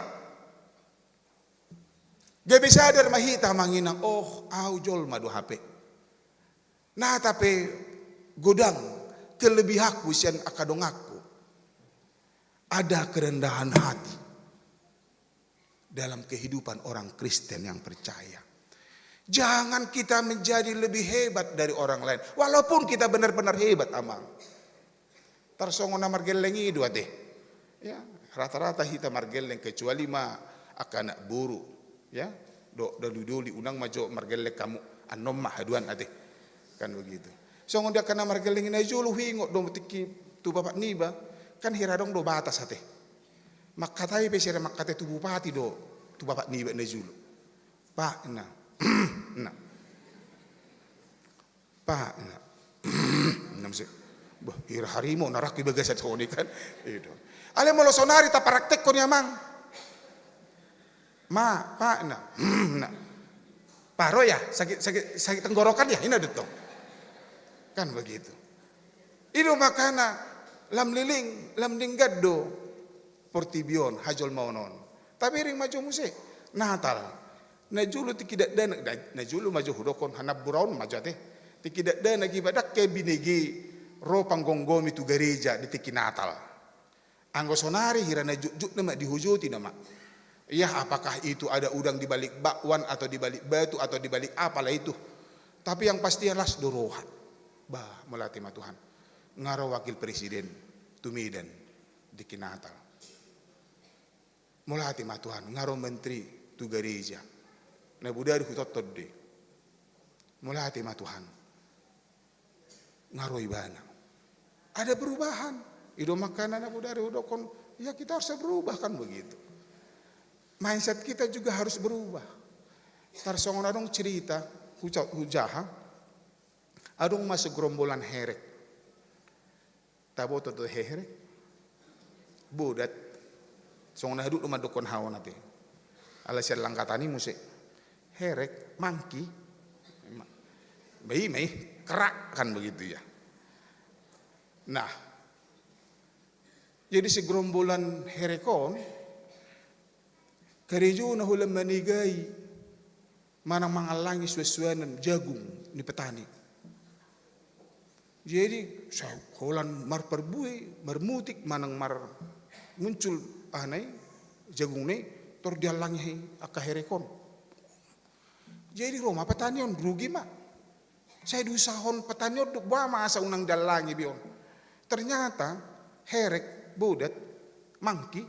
Gabe sadar ma hita, amang inang, oh, au jolma do hape. Nata pe godang kelebihanku sian angka donganku. Ada kerendahan hati dalam kehidupan orang Kristen yang percaya. Jangan kita menjadi lebih hebat dari orang lain, walaupun kita benar-benar hebat, amang. Tarsongon na margelleng i do ate. Ya, rata-rata hita margelleng, kecuali ma angka anak boru. Ya, do, do doli, unang ma jo margelleng hamu. Annon ma haduan ate. Kan begitu. Songon di angka na margelleng i, na jolo huingot do tingki tu bapak niba. Kan hira adong do batas ate. Mangkatai pe sira mangkatai tu bupati do, tu bapak niba na jolo. Pak, na. Na. Pak, na. Na muse. Bah, hira harimau na rangku i bagasan soni kan. Ido. Alai molo sonari tapraktekkon i, amang. Ma, Pak, na. Na. Paro ya, sakit, sakit, sakit tenggorokan ya, ina do tong. Kan begitu. Ido makana lam liling, lam denggan do portibi on, hajolmaon on. Tabereng ma jo muse. Natal. Na jolo tingki dakdanak, da-, na jolo ma jo hudokkon, hanambura on ma jo ate. Tingki dakdanak iba, ndang hea binege ro panggomgomi tu gareja di tingki Natal. Anggo sonari hira na jotjot nama dihujoti nama. Ya, apakah itu ada udang di balik bakwan atau di balik batu atau di balik apalah itu. Tapi yang pasti las do roha. Bah, mauliate ma Tuhan. Nga ro wakil presiden tu Medan di tingki Natal. Mauliate ma Tuhan, nga ro menteri tu gareja. Na bodari hutonton do i. Mauliate ma Tuhan. Nga ro ibana. Ada perubahan. Ido makana na bodari hudokkon, ya kita harus berubah kan begitu. Mindset kita juga harus berubah. Tarsongon adong cerita, huca-, hujaha, adong ma segerombolan herek. Taboto do herek? Bodat. Songon na hadok do mandokkon hau on ate. Ala sian langkatan i muse. Herek, mangki. Ma-, bai, mai, kerak kan begitu ya. Nah. Jadi segerombolan herek on, karejona holan manegai manang mangallangi suansuanan jagung ni petani. Jadi, sa-, holan marparbue, marmutik, manang mar-, muncul aha na i, jagung na i, tor diallangi angka herek on. Jadi, ro ma petani on, rugi ma. Sai diusahahon petani on do, boha ma asa unang diallangi be on. Ternyata, herek, bodat, mangki,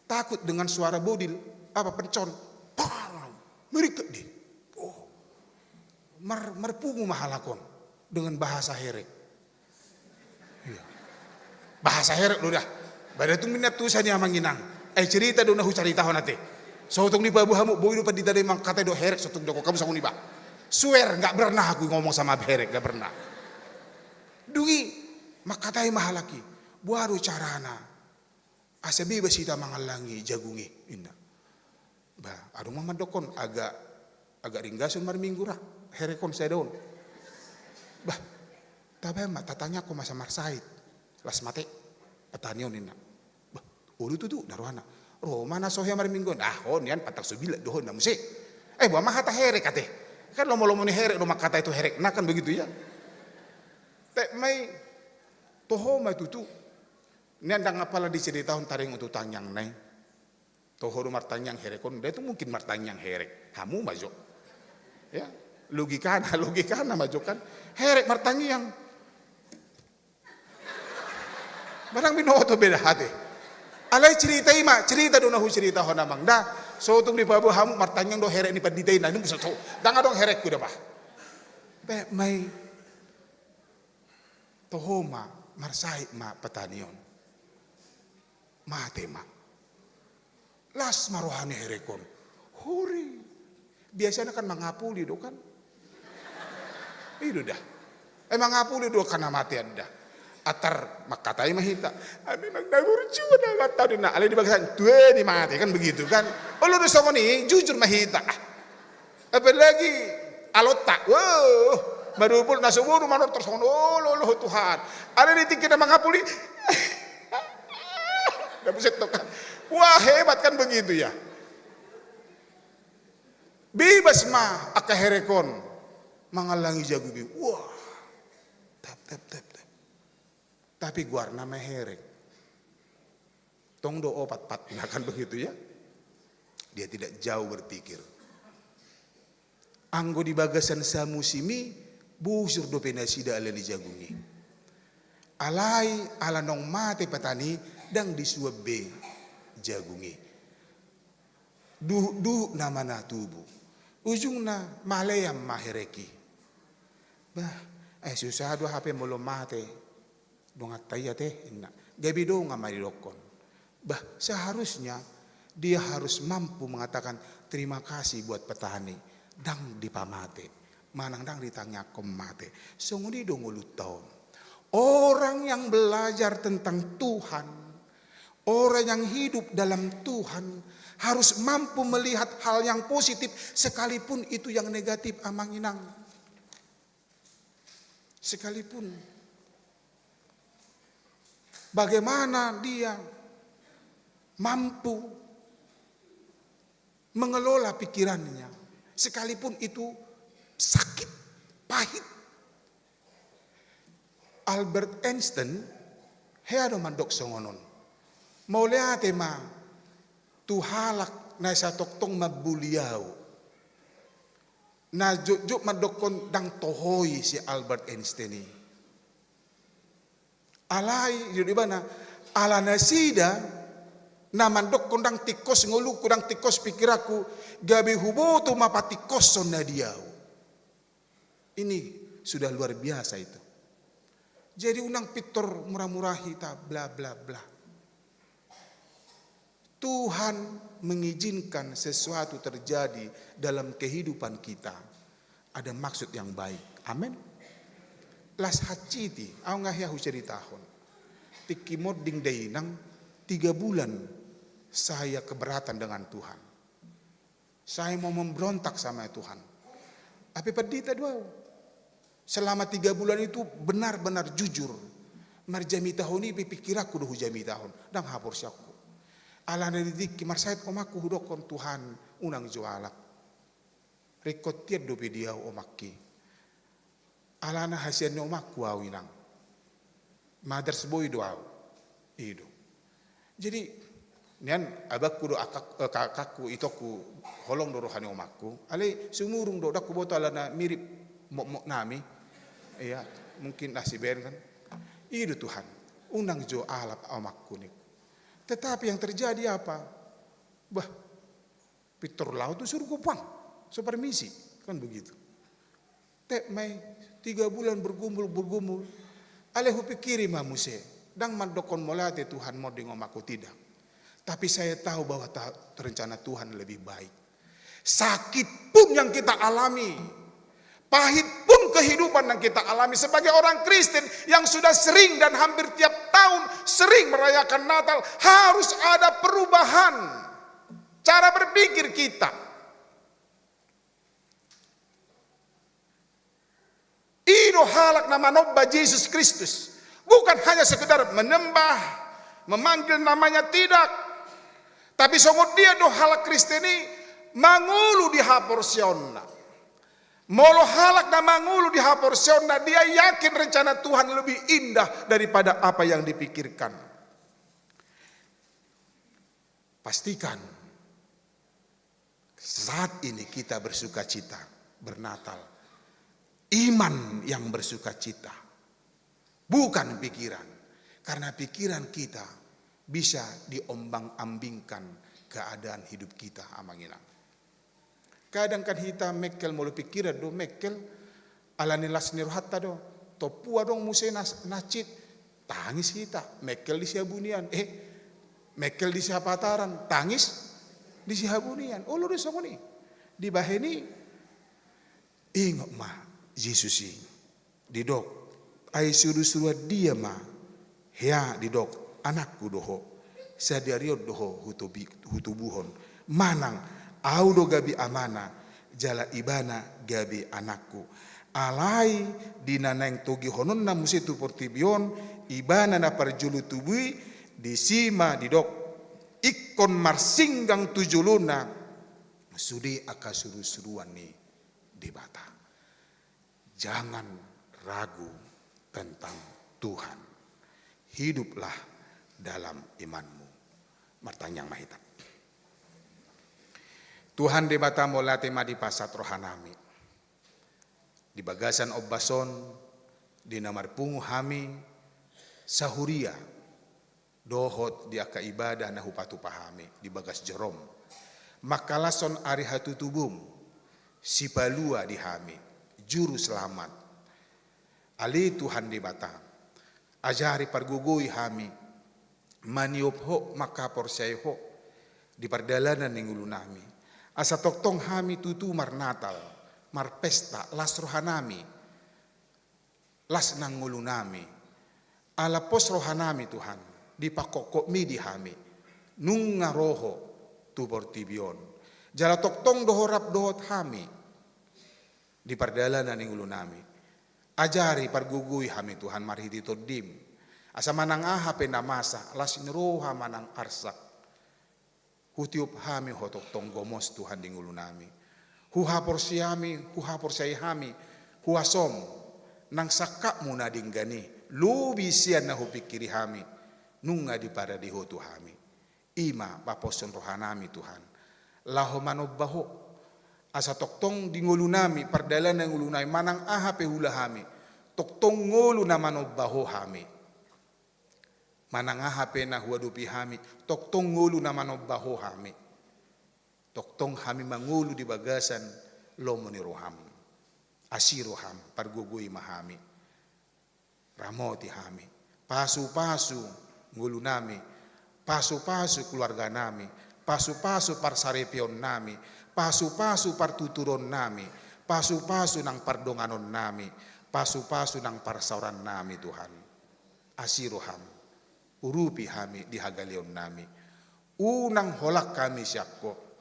takut dengan suara bodil, apa, pencon. Parang, meringket dia. Oh. Mar-, marpungu ma halak on dengan bahasa herek. Iya. Bahasa herek do da. Ba da tung minatusa ni amang inang. Eh, cerita do na hucaritahon ate. Sotung dipaboa hamu, boi do pandita da i mangkatai do herek, sotung didokkon hamu songon i ba. Swear, nggak pernah aku ngomong sama herek, nggak pernah. Dung i, mangkatai ma halak i. Boha do carana asa bebas hita mangallangi jagung i, inna. Bah, adong ma mandokkon, agak, agak ringgas on marminggu ra herek on sada on. Bah, tabaen ma, tatangiangkon ma asa marsahit. Las mate petani on, inna. Bah, olo tutu, na rohana. Ro ma na so hea marminggu on. Ah, on nian pantang so bilak do ho, inna muse. Eh, boha ma hata herek ate. Kan lomolomo ni herek do mangkatai tu herekna, kan begitu ya. Tek ma i, toho ma tutu. Nian ndang apala diceritahon, taringot tu tangiangna i. Toho do martangiang herek on, nda tung mungkin martangiang herek. Hamu ma jo. Ya, logikana, logikana ma jo kan. Herek martangiang. Ba ndang binoto be da ate. Alai cerita i ma, cerita do na huceritahon amang da. Sotung dipaboa hamu martangiang do herek ni pandita i, na ninna muse, ndang adong herekku da bah. Tek ma i. Toho ma, marsahit ma petani on. Mate ma. Las ma roha ni herek on. Hore. Biasana kan mangapuli do kan. I do da. Eh, mangapuli do kan hamatean da. Antar mangkatai ma hita. Ai memang na burju na mata do na. Alai di bagasan tua ni mate kan begitu kan. Olo do songon i, jujur ma hita. Ah. Apalagi alonta. Wah. Madupul na so boru manortor songon olo olo Tuhan. Alai di tingki na mangapuli. Na buset do kan. Wah, hebat kan begitu ya. Bebas ma angka herek on mangallangi jagung i. Wah. Tap tap tap tap. Tapi goarna ma herek. Tong do opat patna kan begitu ya. Dia tidak jauh berpikir. Anggo di bagasan samusim i, busur dope nasida alani jagung i. Alai ala naung mate petani, ndang disuan be jagung i. Duhut-duhut nama na tubu. Ujungna malean ma herek i. Bah, eh, susah do hape molo mate. Donganta i ate, inna. Gabe dongan ma didokkon. Bah, seharusnya dia harus mampu mengatakan terima kasih buat petani. Ndang dipamate. Manang ndang ditangiangkon mate. Songon i do ngolunta on. Orang yang belajar tentang Tuhan, orang yang hidup dalam Tuhan, harus mampu melihat hal yang positif, sekalipun itu yang negatif, amang inang. Sekalipun. Bagaimana dia mampu mengelola pikirannya, sekalipun itu sakit, pahit. Albert Einstein, hea do mandok songon on. Mauliate ma tu halak na satongtong mamboli au. Na jotjot mandokkon ndang toho i si Albert Einstein i. Alai, didok ibana, ala nasida na mandokkon ndang tingkos ngolungku, ndang tingkos pikiranku, gabe huboto ma patingkoson na di au. Ini sudah luar biasa itu. Jadi unang pintor murah-murah hita, bla bla bla. Tuhan mengizinkan sesuatu terjadi dalam kehidupan kita, ada maksud yang baik. Amin. Las hansit i, au nga hea huceritahon. Tingki monding dainang, tiga bulan saya keberatan dengan Tuhan. Saya mau memberontak sama Tuhan. Tapi pendeta do au. Selama tiga bulan itu benar-benar jujur. Marjamitahon i pe pikiranku do hujamitahon. Ndang haporseaonku. Alana di tingki marsahit omakku hudokkon, Tuhan, unang jo alap. Ringkot hian dope di au omakki. Alana hasian ni omakku au inang. Mother's boy do au. I do. Jadi, nian abangku do akak-, eh, kakakku, itongku, holong do roha ni omakku. Alai sumurung do, ndang huboto alana mirip mokmok nami. Iya, mungkin na sibaen kan. I do Tuhan, unang jo alap omakku ningku. Tetapi yang terjadi apa? Bah, pintor laho tu surgo puang. So permisi, kan begitu. Tep ma i, tiga bulan bergumul, bergumul. Alai hupikiri ma muse. Ndang mandokkon mauliate Tuhan monding omakku, tidak. Tapi saya tahu bahwa ta-, rencana Tuhan lebih baik. Sakit pun yang kita alami, pahit pun kehidupan yang kita alami sebagai orang Kristen yang sudah sering dan hampir tiap tahun sering merayakan Natal, harus ada perubahan cara berpikir kita. I do halak na manomba Jesus Kristus. Bukan hanya sekedar menembah, memanggil namanya, tidak. Tapi songon dia do halak Kristen i mangolu di haporseaonna. Molo halak na mangolu di haporseaonna, dia yakin rencana Tuhan lebih indah daripada apa yang dipikirkan. Pastikan saat ini kita bersukacita bernatal. Iman yang bersukacita, bukan pikiran. Karena pikiran kita bisa diombang-ambingkan keadaan hidup kita, amang inang. Kadang kan hita mengkel molo pikiran do mengkel, alani las ni rohanta do. Tompu adong muse nas-, hansit, tangis hita, mengkel di sihabunian, eh, mengkel di sihapataran, tangis di sihabunian. Olo do songon i. Dibahen i, ingot ma Jesus i. Didok, ai surusuruan dia ma, hea didok, anakku do ho, sadari on do ho hutubi-, hutubuhon. Manang, au do gabe amana, jala ibana gabe anakku. Alai di na naeng togihononna muse tu portibi on, ibana na parjolo tubu i, disi ma didok, ingkon marsinggang tu jolona sude angka surusuruan ni Debata. Jangan ragu tentang Tuhan. Hiduplah dalam imanmu. Martangiang ma hita. Tuhan Debata, mauliate ma dipasahat rohanami. Di bagasan ombas on, di na marpungu hami sahuria, dohot di angka ibadah na hupatupa hami di bagas joro-M. Mangkalashon ari hatutubu-M, Sipalua di hami, Juru Selamat. Ale Tuhan Debata, ajari pargogoi hami maniop Ho, mangkaporseai Ho di pardalanan ni ngolunami. Asa tongtong hami tutu marnatal, marpesta, las rohanami, las nang ngolunami. Ala pos rohanami Tuhan, dipangkophop-Mi di hami, nunga ro Ho tu portibi on. Jala tongtong do Ho rap dohot hami di pardalanan ni ngolunami. Ajari pargogoi hami Tuhan marhite Tondi-M. Asa manang aha pe na masa, las ni roha manang arsak, hutiop hami Ho tongtong gomos Tuhan di ngolunami. Huhaporseai hami, huhaporseai hami huaso-M, nang sangkap-Mu na denggan i, lobi sian na hupingkiri hami, nunga diparade Ho tu hami. I ma paposhon rohanami Tuhan, laho manomba Ho. Asa tongtong di ngolunami, pardalanan ni ngolunami, manang aha pe huula hami, tongtong ngolu na manomba Ho hami. Manang aha pe na huadopi hami, tongtong ngolu na manomba Ho hami. Tongtong hami mangolu di bagasan lomo ni roha-M. Asi roha-M, pargogoi ma hami. Ramoti hami. Pasupasu ngolunami, pasupasu keluarganami, pasupasu parsaripeonnami, pasupasu partuturonnami, pasupasu nang pardonganonnami, pasupasu nang parsaorannami Tuhan. Asi roha-M, urupi hami di hagaleonnami. Unang holan hami sian Ho.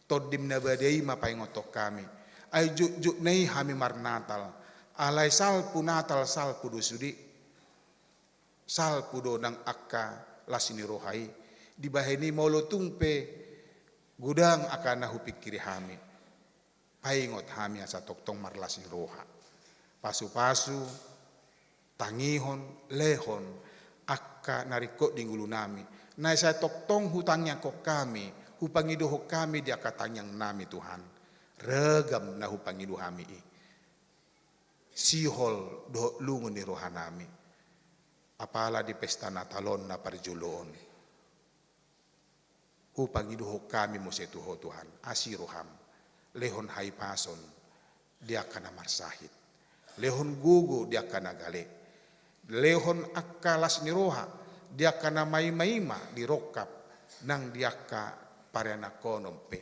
Tondi-M na badia i ma paingothon hami. Ai jotjot nai hami marnatal. Alai salpu Natal, salpu do sude. Salpu do nang angka las ni roha i. Dibahen i molo tung pe godang angka na hupingkiri hami, paingot hami asa tongtong marlas ni roha. Pasupasu, tangihon, lehon angka na ringkot di ngolunami, na sai tongtong hutangiangkon hami, hupangidohon hami di angka tangiangnami Tuhan. Ragam na hupangido hami i, sihol dohot lungun ni rohanami. Apala di pesta Natal on na parjolo on, hupangidohon hami muse tu Ho Tuhan, asi roha-M. Lehon hahipason di angka na marsahit. Lehon gogo di angka na gale. Lehon angka las ni roha di angka na maimaima di rongkap nang di angka parianakhonon pe.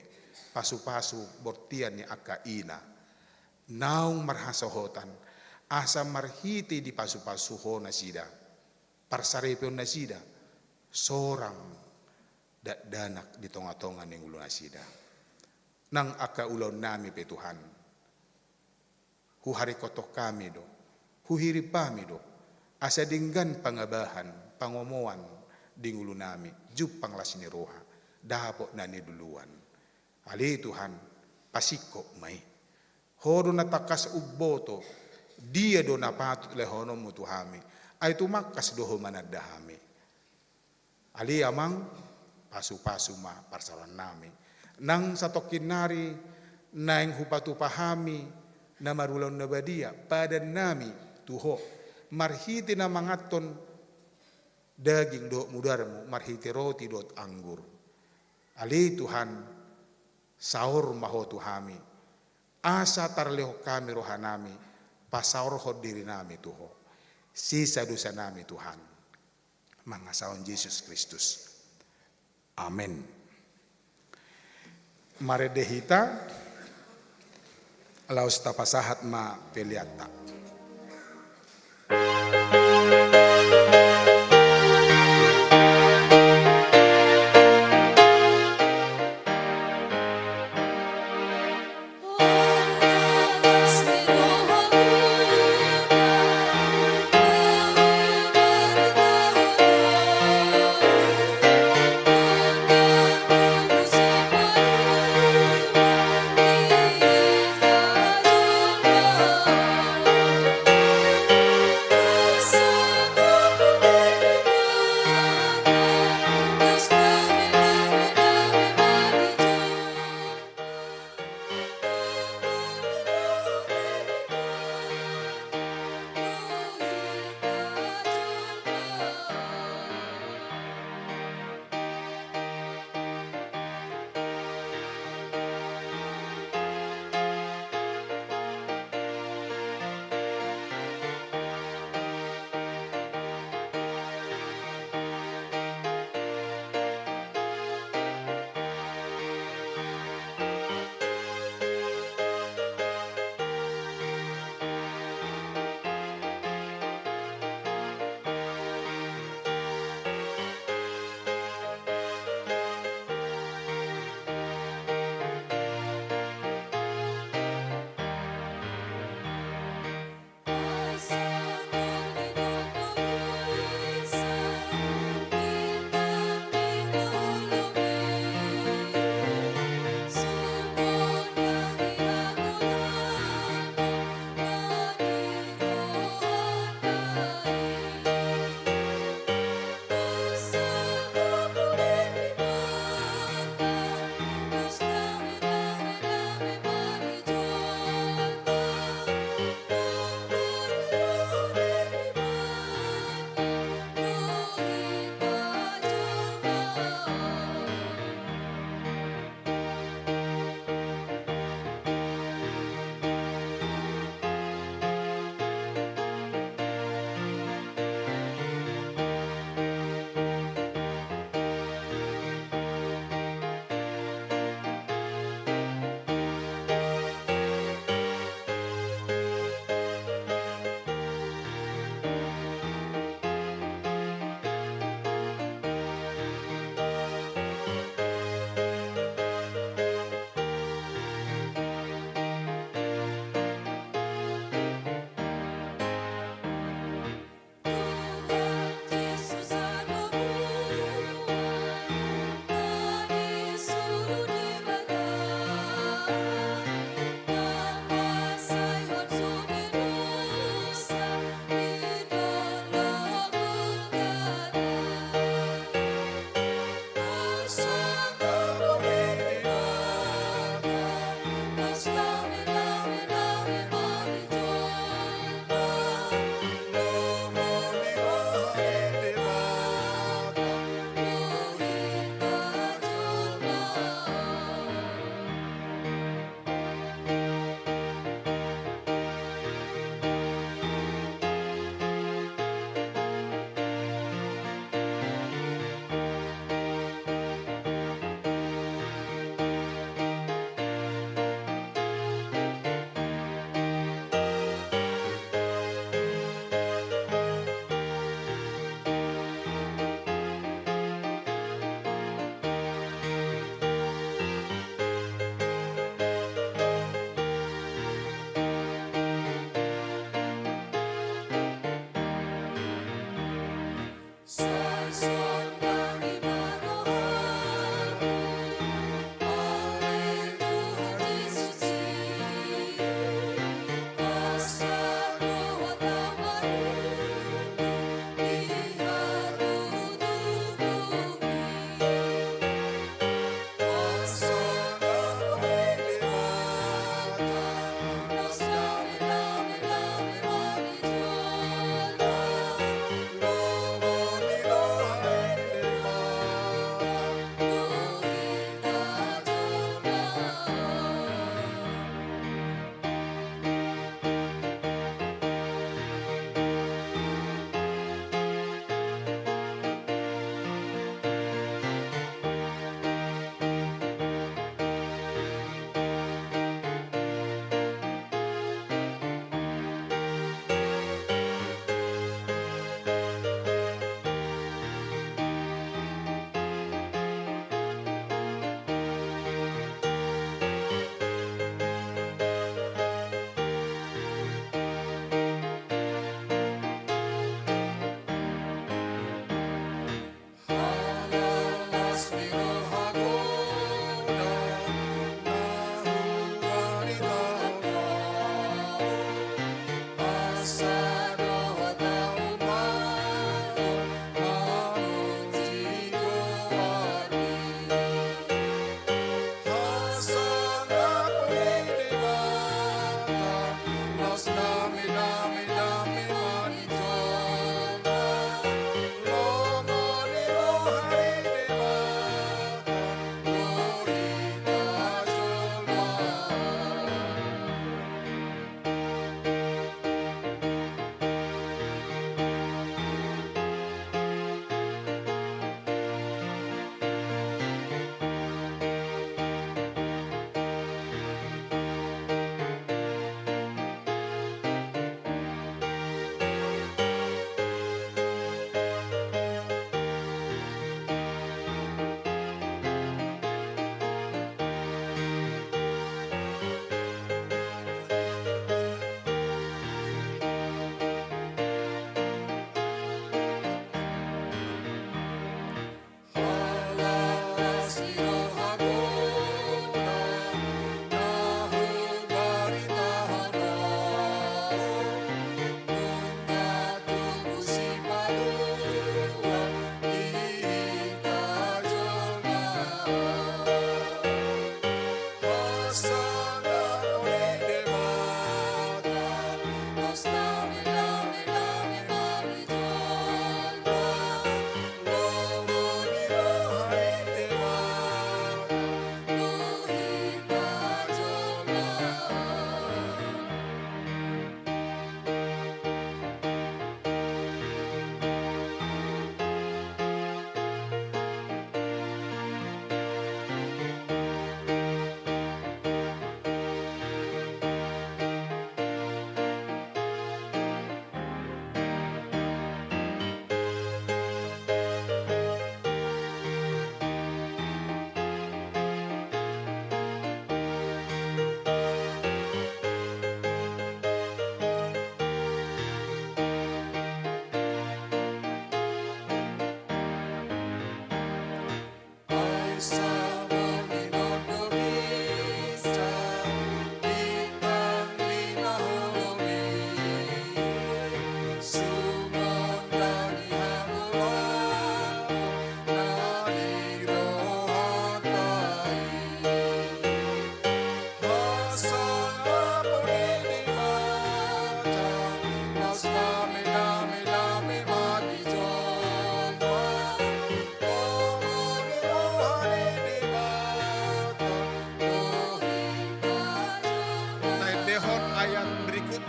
Pasupasu bontean ni angka ina naung marhasohotan, asa marhite dipasupasu Ho nasida, parsaripeon nasida, sorang dakdanak di tongatonga ni ngolunasida. Nang angka ulaonnami pe Tuhan, huharingkothon hami do, huhirim hami do, asa denggan pangabahan, pangomoan di ngolunami, jumpang las ni roha, dapot na niluluan. Ale Tuhan, pasingkop ma i. Ho do na tangkas umboto, dia do na patut lehononmu tu hami, ai tumangkas do Ho mananda hami. Ale Amang, pasupasu ma parsaorannami. Nang satongkin nari naeng hupatupa hami na marulaon na badia, padannami tu Ho, marhite na manganhon daging dohot mudarmu, marhite roti dohot anggur. Ale Tuhan, saor ma Ho tu hami, asa tarlehon hami rohanami, pasaorhon dirinami tu Ho. Sesa dosanami Tuhan. Mangasahon Jesus Kristus. Amen. Marende hita, laos tapasahat ma peleanta.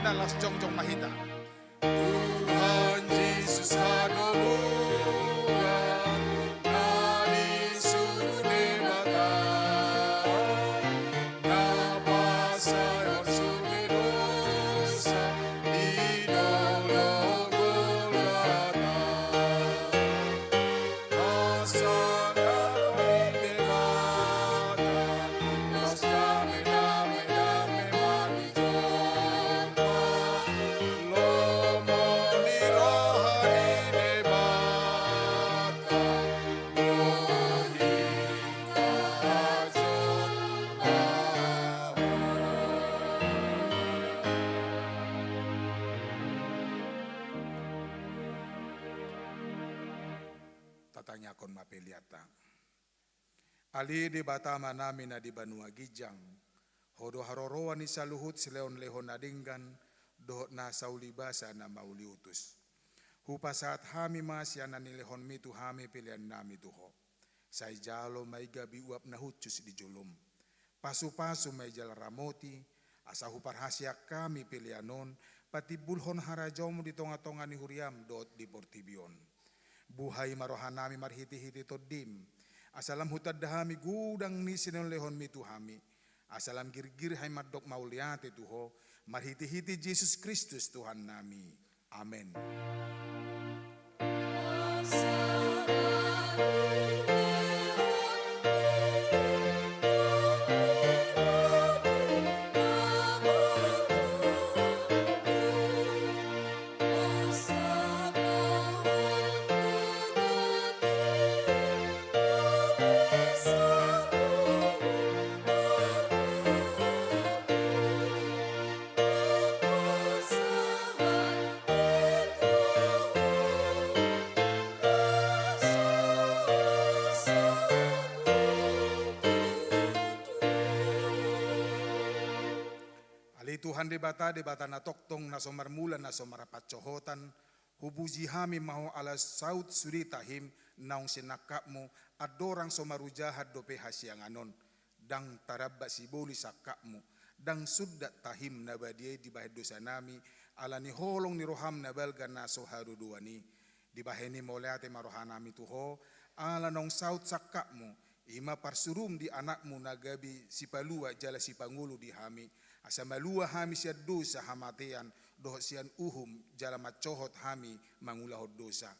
Las jongjong ma hita. Tuhan Jesus, hanomuan na di surga, na pasahat dosa di dolok Golgota. Tatangiangkon ma peleanta. Ale Debata Amanami na di banua ginjang, Ho do haroroan ni saluhut silehonlehon na denggan dohot na saulibasa na mauliutus. Hupasahat hami ma sian na nilehonmi tu hami peleannami tu Ho. Sai jalo ma i gabe uap na hushus di jolom. Pasupasu ma i jala ramoti, asa huparhaseang hami pelean on patimbulhon harajaonmu di tongatonga ni huriam dohot di portibi on. Buhai ma rohanami marhitehite Tondim, asa lam hutanda hami godang ni silehonlehonmi tu hami, asa lam girgir hami mandok mauliate tu Ho, marhitehite Jesus Kristus Tuhannami. Amen. Ale Tuhan Debata, Debata na tongtong, na so marmula, na so marpansohotan, hupuji hami ma Ho ala saut sude tahim naung sinangkapmu, andorang so marujahan dope hasiangan on. Ndang tarambat sibolis sangkapmu, ndang sundat tahim na badia i dibahen dosanami, ala ni holong ni roham na balga na so hadodoan i. Dibahen i mauliate ma rohanami tu Ho, ala naung saut sangkapmu, i ma parsuruM di AnakMu na gabe sipalua jala sipangolu di hami, asa malua hami sian dosa hamatean, dohot sian uhum jala mansohot hami mangulahon dosa.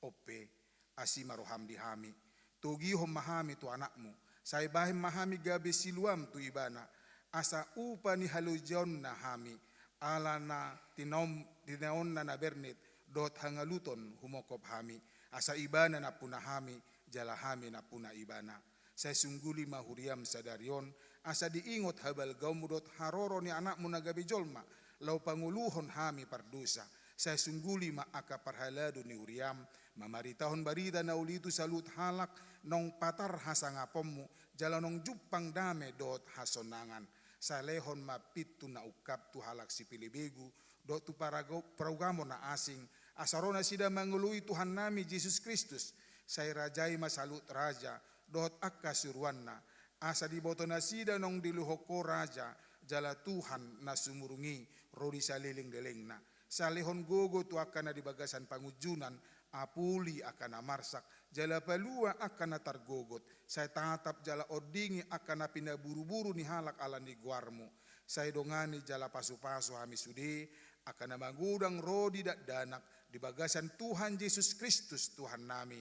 On pe, asi ma roham di hami. Togihon ma hami tu AnakMu, sai bahen ma hami gabe siluaM tu Ibana, asa upa ni halojaonna hami, ala na tinaon-, tinaonna na bernet, dohot hangaluton humongkop hami, asa Ibana nampuna hami, jala hami nampuna Ibana. Sai sungguli ma huriaM sadari on, asa diingot habalgaonMu dohot haroro ni AnakMu na gabe jolma, laho pangoluhon hami pardosa. Sai sungguli ma angka parhalado ni huriaM, mamaritahon barita na uli tu saluhut halak naung patar hasangaponMu, jala naung jumpang dame dohot hasonangan. Sai lehon ma pintu na ungkap tu halak sipelebegu, dohot tu parago-, parugamo na asing, asa ro nasida mangoloi Tuhannami Jesus Kristus, sai rajai ma saluhut raja, dohot angka suruanna, asa diboto nasida naung dilehon Ho raja, jala Tuhan na sumurung i, ro di saleleng lelengna. Sai lehon gogo tu angka na di bagasan pangunjunan, apuli angka na marsak, jala palua angka na targogot, sai tatap jala ondingi angka na pinaburuburu ni halak ala ni goarMu, sai dongani jala pasupasu hami sude, angka na magodang ro di dakdanak, di bagasan Tuhan Jesus Kristus Tuhannami.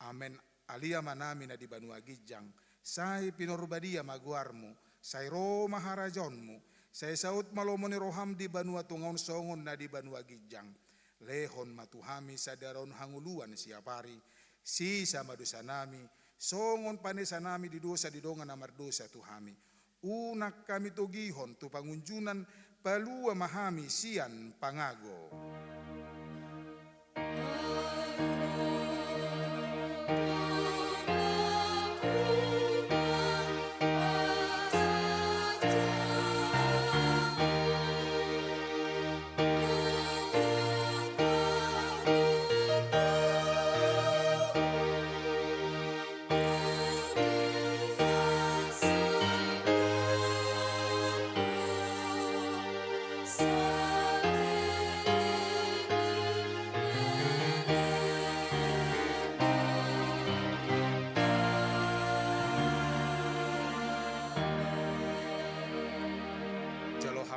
Amen. Ale Amanami na di banua ginjang, sai pinarbadia ma goarMu, sai ro ma harajaonMu, sai saut ma lomo ni rohaM di banua tonga on songon na di banua ginjang. Lehon ma tu hami sadari on hangoluan siapari, sesa ma dosanami, songon panesanami di dosa di dongan na mardosa tu hami. Unang hami togihon tu pangunjunan, palua ma hami sian pangago.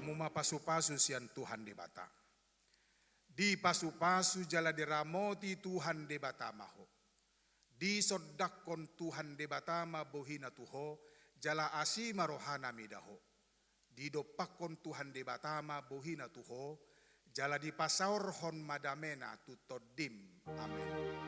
Hamu ma pasupasu sian Tuhan Debata. Dipasupasu jala diramoti Tuhan Debata ma ho. Disondangkon Tuhan Debata ma bohina tu ho, jala asi ma rohana mida ho. Didompakkon Tuhan Debata ma bohina tu ho, jala dipasaorhon ma damena tu tondim. Amen.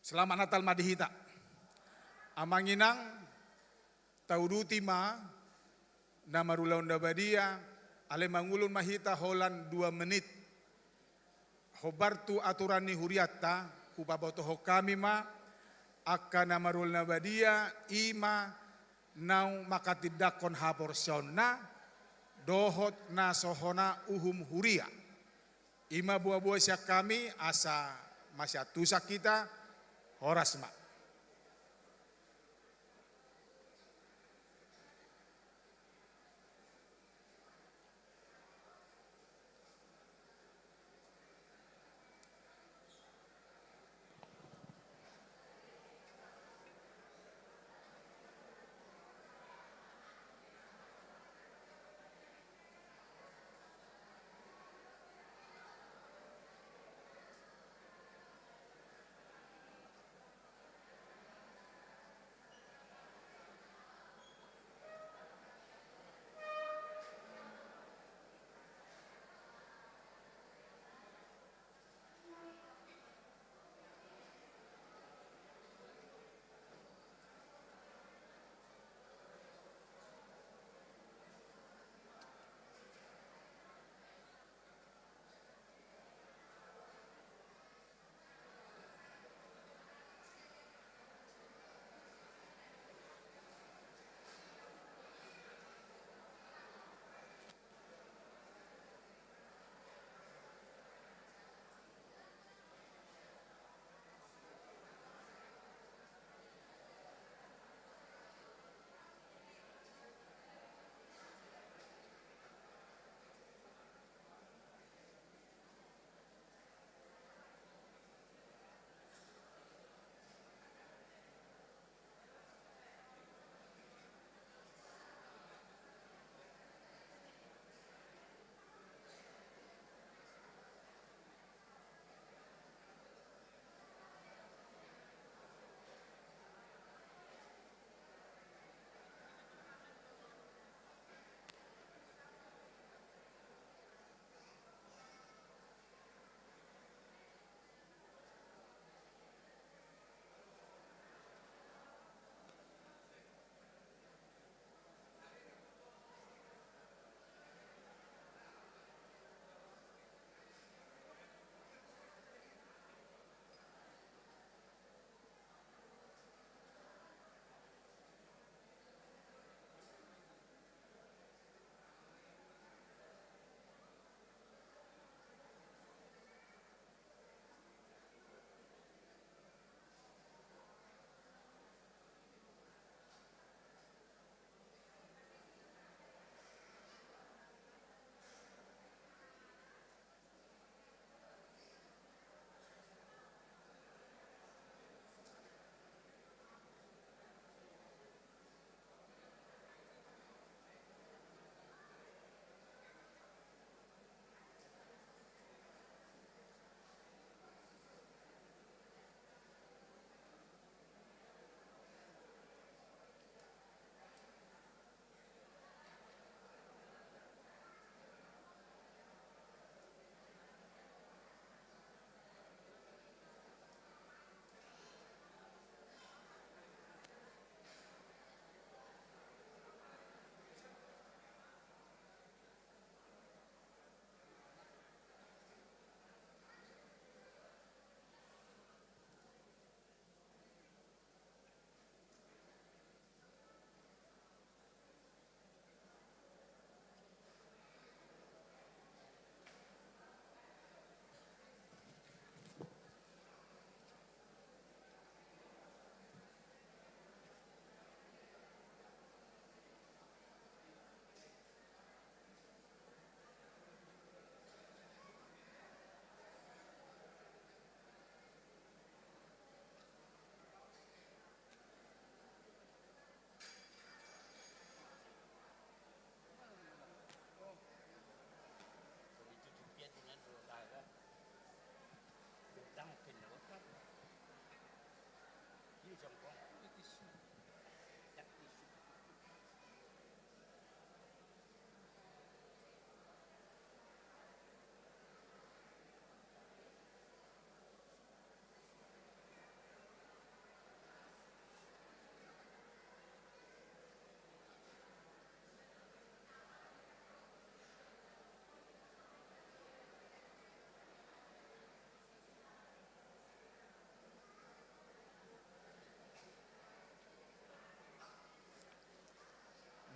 Selamat Natal ma di hita. Amang inang, tauduti ma na marulaon na badia, alai mangulon ma hita holan dua menit. Hombar tu aturan ni hurianta, hupabotohon hami ma, angka na marulaon na badia, i ma naung manghatindanghon haporseaonna, dohot na so hona uhum huria. I ma boaboa sian hami, asa masiantusan hita, horas ma.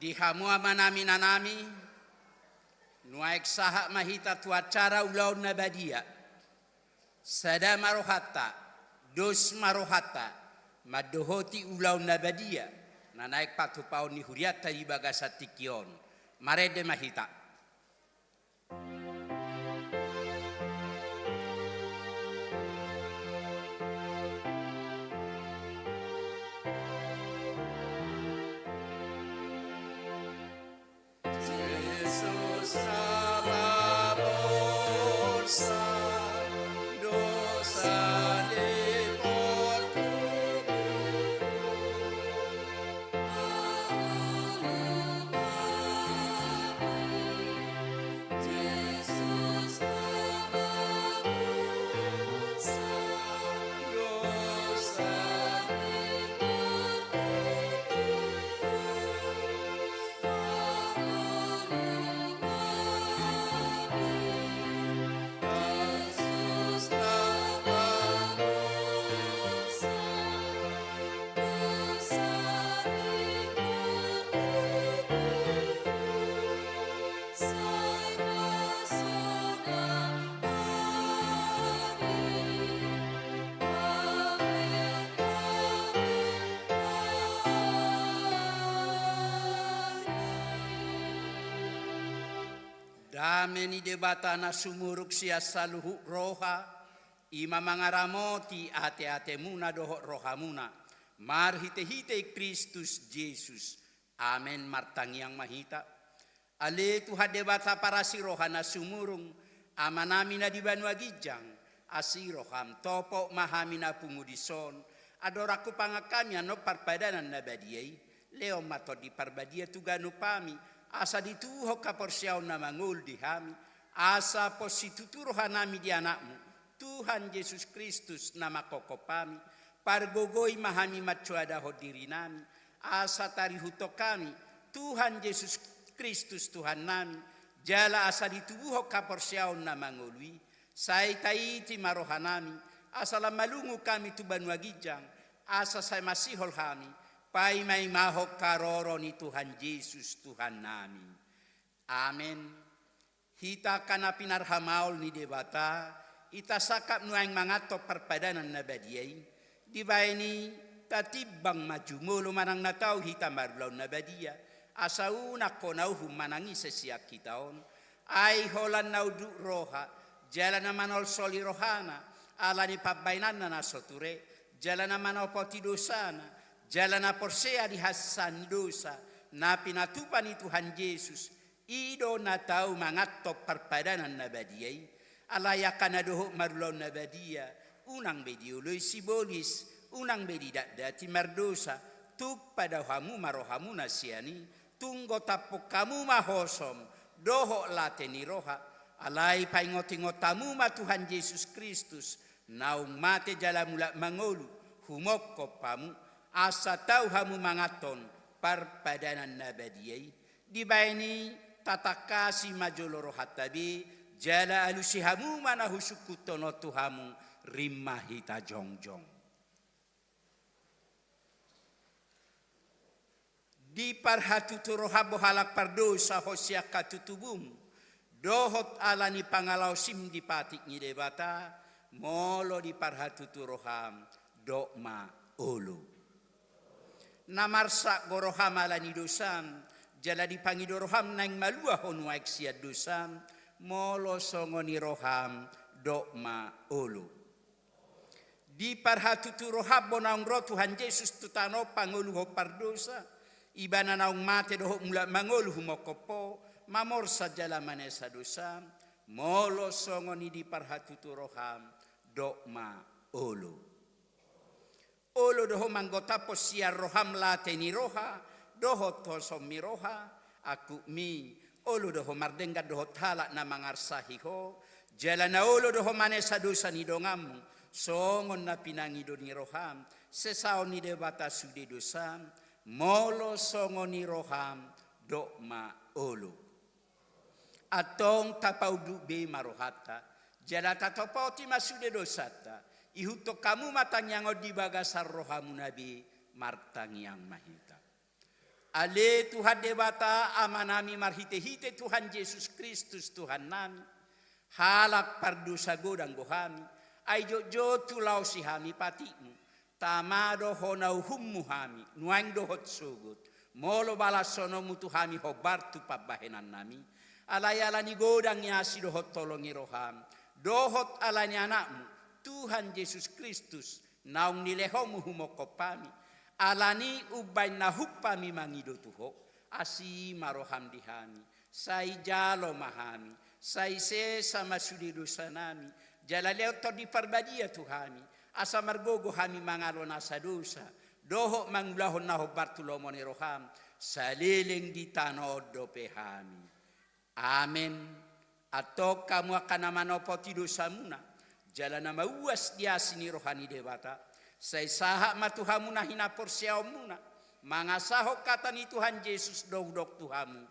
Di hamu amanami, inanami, nuaeng sahat ma hita tu acara ulaon na badia. Sada ma rohanta, dos ma rohanta, mandohoti ulaon na badia na naeng patupaon ni hurianta di bagasan tingki on. Marende ma hita. Dame ni Debata na sumurung sian saluhut roha, i ma mangaramoti ateatemuna dohot rohamuna, marhitehite Kristus Jesus. Amen. Martangiang ma hita. Ale Tuhan Debata parasi roha na sumurung, Amanami na di banua ginjang, asi roham, topot ma hami na pungu dison, andorang hupangan hami annon parpadanan na badia i, lehon ma Tondi Parbadia tu ganup hami, asa ditubuhon haporseaon na mangolu di hami, asa pos situtu rohanami di Anakmu, Tuhan Jesus Kristus na manghophop hami, pargogoi ma hami mansoadahon dirinami, asa tarihuthon hami Tuhan Jesus Kristus Tuhannami, jala asa ditubuhon haporseaon na mangolu i, sai taiti ma rohanami, asa lam malungun hami tu banua ginjang, asa sai masihol hami, paimaimahon haroro ni Tuhan Jesus Tuhannami. Amen. Hita angka na pinarhamaol ni Debata, hita sangkap nuaeng manganhon parpadanan na badia i, dibahen i tatimbang ma jumolo manang na tau hita marulaon na badia, asa unang hona uhum manang ise sian hita on, ai holan na unduk roha, jala na manolsoli rohana, ala ni pambahenanna na so ture, jala na manopoti dosana, jala na porsea di hasesaan ni dosa, na pinatupa ni Tuhan Jesus, i do na tau manganhon parpadanan na badia i. Alai angka na dohot marulaon na badia, unang be dioloi sibolis, unang be didatdati mardosa, tung padao hamu ma rohamuna sian i, tung gotaphon hamu ma hosom, dohot late ni roha, alai paingotingot hamu ma Tuhan Jesus Kristus, naung mate jala mulak mangolu, humongkop hamu, asa tau hamu manganhon parpadanan na badia i. Dibahen i tatangkasi ma jolo rohanta be, jala alusi hamu ma na husungkunhon on tu hamu, rim ma hita jongjong. Diparhatutu roham, o halak pardosa, ho sian hatutubum, dohot ala ni pangalaosim di patik ni Debata, molo diparhatutu roham, dok ma olo. Na marsak do roham ala ni dosam, jala dipangido roham naeng malua ho nuaeng sian dosam, molo songon i roham, dok ma olo. Diparhatutu roham, o naung ro Tuhan Jesus tu tano on pangoluhon pardosa, Ibana naung mate dohot mulak mangolu humongkop ho, mamorsan jala manesa dosam, molo songon i diparhatutu roham, dok ma olo. Olo do ho manggotaphon sian roham late ni roha dohot hosom ni roha, angkupmi, olo do ho mardenggan dohot halak na mangarsahi ho, jala na olo do ho manesa dosa ni donganmu, songon na pinangido ni roham, sesaon ni Debata sude dosam, molo songon i roham, dok ma olo. Antong tapaunduk be ma rohanta, jala tatopoti ma sude dosanta, ihuthon hamu ma tangiang on di bagasan rohamuna be. Martangiang ma hita. Ale Tuhan Debata Amanami marhitehite Tuhan Jesus Kristus Tuhannami, halak pardosa godang do hami, ai jotjot hulaosi hami patikmu, tama do hona uhummu hami, nuaeng dohot sogot, molo balashononmu tu hami hombar tu pambahenannami, alai ala ni godang ni asi dohot holong ni roham, dohot ala ni Anakmu, Tuhan Jesus Kristus, naung nilehonmu humophop hami, ala ni umbahen na humpa hami mangido tu ho, asi ma roham di hami, sai jalo ma hami, sai sesa ma sude dosanami, jala lehon Tondi Parbadia tu hami, asa margogo hami mangalo nasa dosa, dohot mangulahon na hombar tu lomo ni roham, saleleng di tano on dope hami. Amen. Antong hamu angka na manopoti dosamuna, jala na mauas di asi ni roha ni Debata, sai sahat ma tu hamu na hinaporseaonmuna, mangasahon hata ni Tuhan Jesus do hudok tu hamu,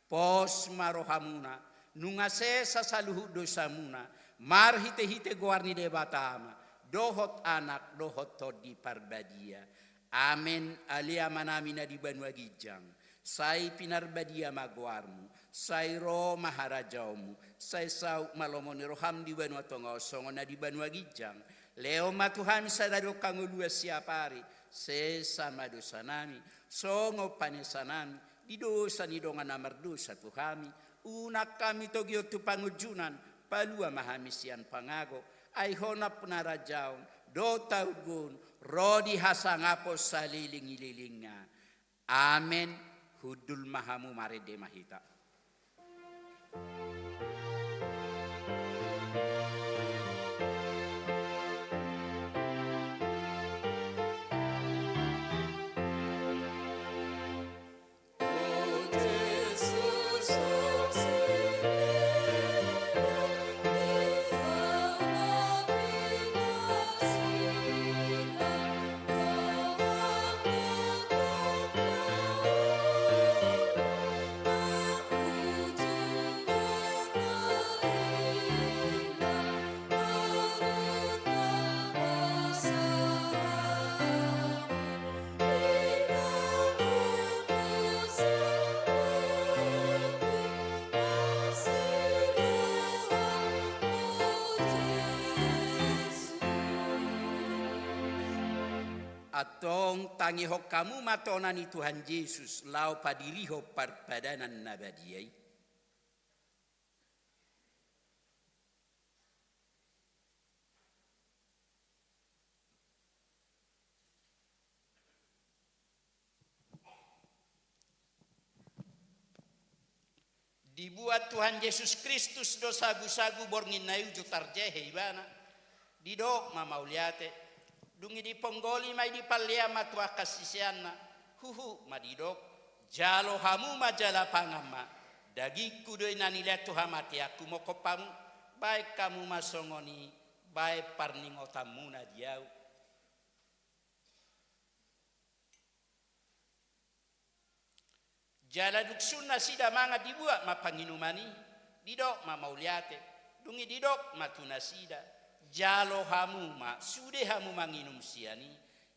pos ma rohamuna, nunga sesa saluhut dosamuna, marhitehite goar ni Debata Ama, dohot Anak, dohot Tondi Parbadia. Amen. Ale Amanami na di banua ginjang, sai pinarbadia ma goarmu, sai ro ma harajaonmu, sai saut ma lomo ni roham di banua tonga on songon na di banua ginjang. Lehon ma tu hami sadari on hangoluan siapari, sesa ma dosanami, songon panesanami di dosa ni dongan na mardosa tu hami, unang hami togihon tu pangunjunan, palua ma hami sian pangago, ai ho nampuna harajaon, dohot hangoluan, ro di hasangapon saleleng ni lelengna. Amen. Hundul ma hamu, marende ma hita. Antong tangihon hamu ma tona ni Tuhan Jesus laho padirihon parpadanan na badia i. Dibuat Tuhan Jesus Kristus do sagusagu borngin na uju tarjehe ibana. Didok ma mauliate. Dung i diponggoli ma i, dipallean ma tu angka siseanna. Huhut ma didok, jalo hamu ma jala pangan ma. Dagingku do i na nilehon tu hamatean humophop hamu. Baen hamu ma songon i, baen parningotanmuna di ahu. Jala dung sun nasida mangan, dibuat ma panginuman i, didok ma mauliate. Dung i didok ma tu nasida, jalo hamu ma, sude hamu manginum sian i.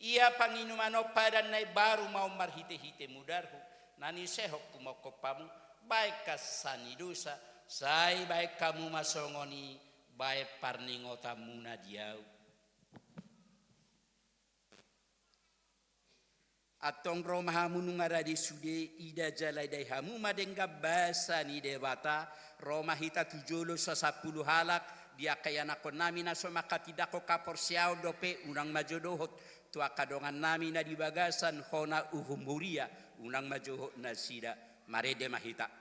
Ia panginuman on padan na imbaru ma on marhitehite mudarhu, na nilehon humophop hamu, baen hasesaan ni dosa, sai baen hamu ma songon i, baen parningotanmuna di ahu. Antong ro ma hamu nunga rade sude, ida jala dai hamu ma denggan basa ni Debata, ro ma hita tu jolo sasampulu halak, di angka ianakhonnami na so mangkatindangkon haporseaon dope, unang ma jo dohot tu angka dongannami na di bagasan hona uhum huria, unang ma jo dohot nasida. Marende ma hita.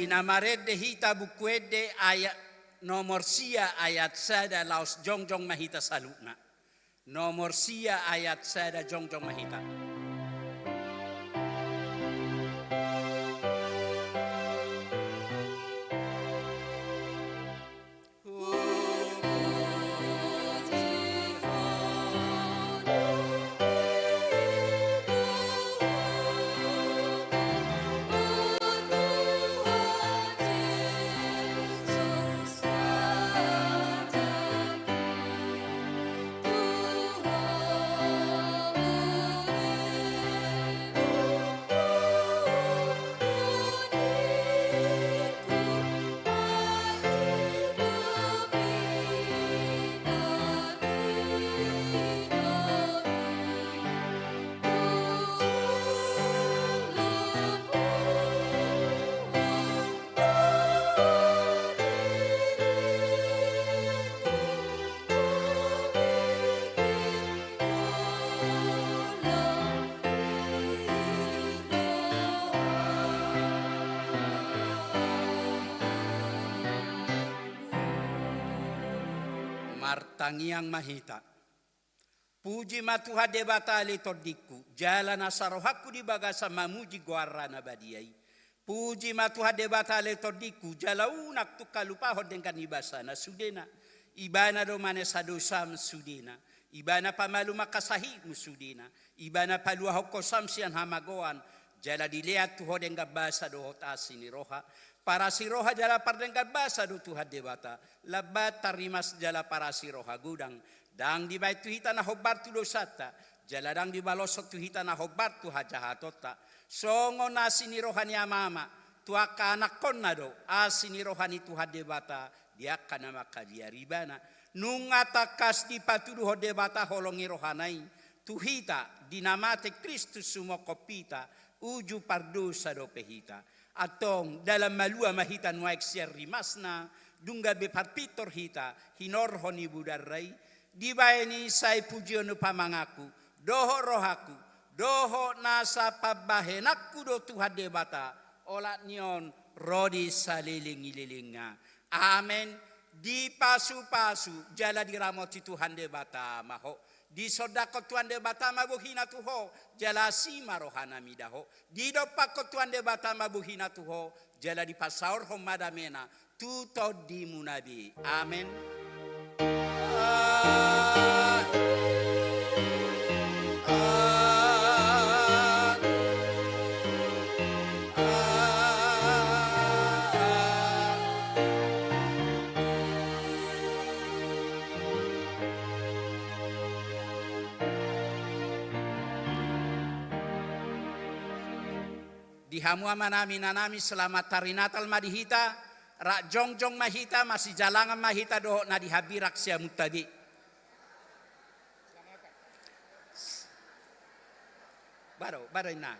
Na marende hita Buku Ende ayat nomor sia ayat sada laos jongjong ma hita saluhutna. Nomor sia ayat sada jongjong ma hita. Martangiang ma hita. Puji ma Tuhan Debata ale tondingku, jala nasa rohangku di bagasan mamuji goarna na badia i. Puji ma Tuhan Debata ale tondingku, jala unang tung halupahon denggan ni basana sudena. Ibana do manesa dosam sudena. Ibana pamalum angka sahitmu sudena. Ibana paluahon ho sam sian hamagoan. Jala dilean tu ho denggan basa dohot asi ni roha. Parasi roha jala pardenggan basa do Tuhan Debata. Lambat tarrimas jala parasi roha godang. Ndang dibaen tu hita na hombar tu dosanta, jala ndang dibaloshon tu hita na hombar tu hajahatonta. Songon asi ni roha ni amama tu angka anakkonna do asi ni roha ni Tuhan Debata di angka na mangkabiar ibana. Nunga tangkas dipatuduhon Debata holong ni rohana i tu hita di na mate Kristus sumokkop hita, uju pardosa dope hita. Antong dalan malua ma hita nuaeng sian rimasna, dung gabe parpintor hita hinorhon ni budarna i. Dibaen i sai pujion ni pamanganku dohot rohangku dohot nasa pambahenanku do Tuhan Debata, olat ni on ro di saleleng ni lelengna. Amen. Dipasupasu jala diramoti Tuhan Debata ma ho. Disondangkon Tuhan Debata ma bohina tu ho jala asi ma rohana mida ho. Didompakkon Tuhan Debata ma bohina tu ho jala dipasaorhon ma damena tu tondimuna be. Amen. Di hamu amanami, inanami, selamat hari Natal ma di hita. Rap jongjong ma hita, masijalangan ma hita dohot na di hambirang siamunta be. Bado, bado inna.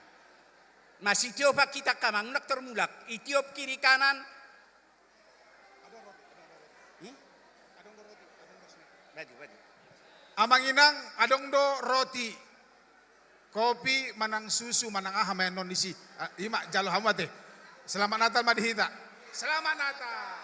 Masitiopan hita angka amang, unang tormulak. Itiop kiri kanan. Hmm? Baju, baju. Amang inang, adong do roti, kopi, manang susu, manang aha ma annon disi. Ah, i ma jalo hamu ate. Selamat Natal ma di hita. Selamat Natal.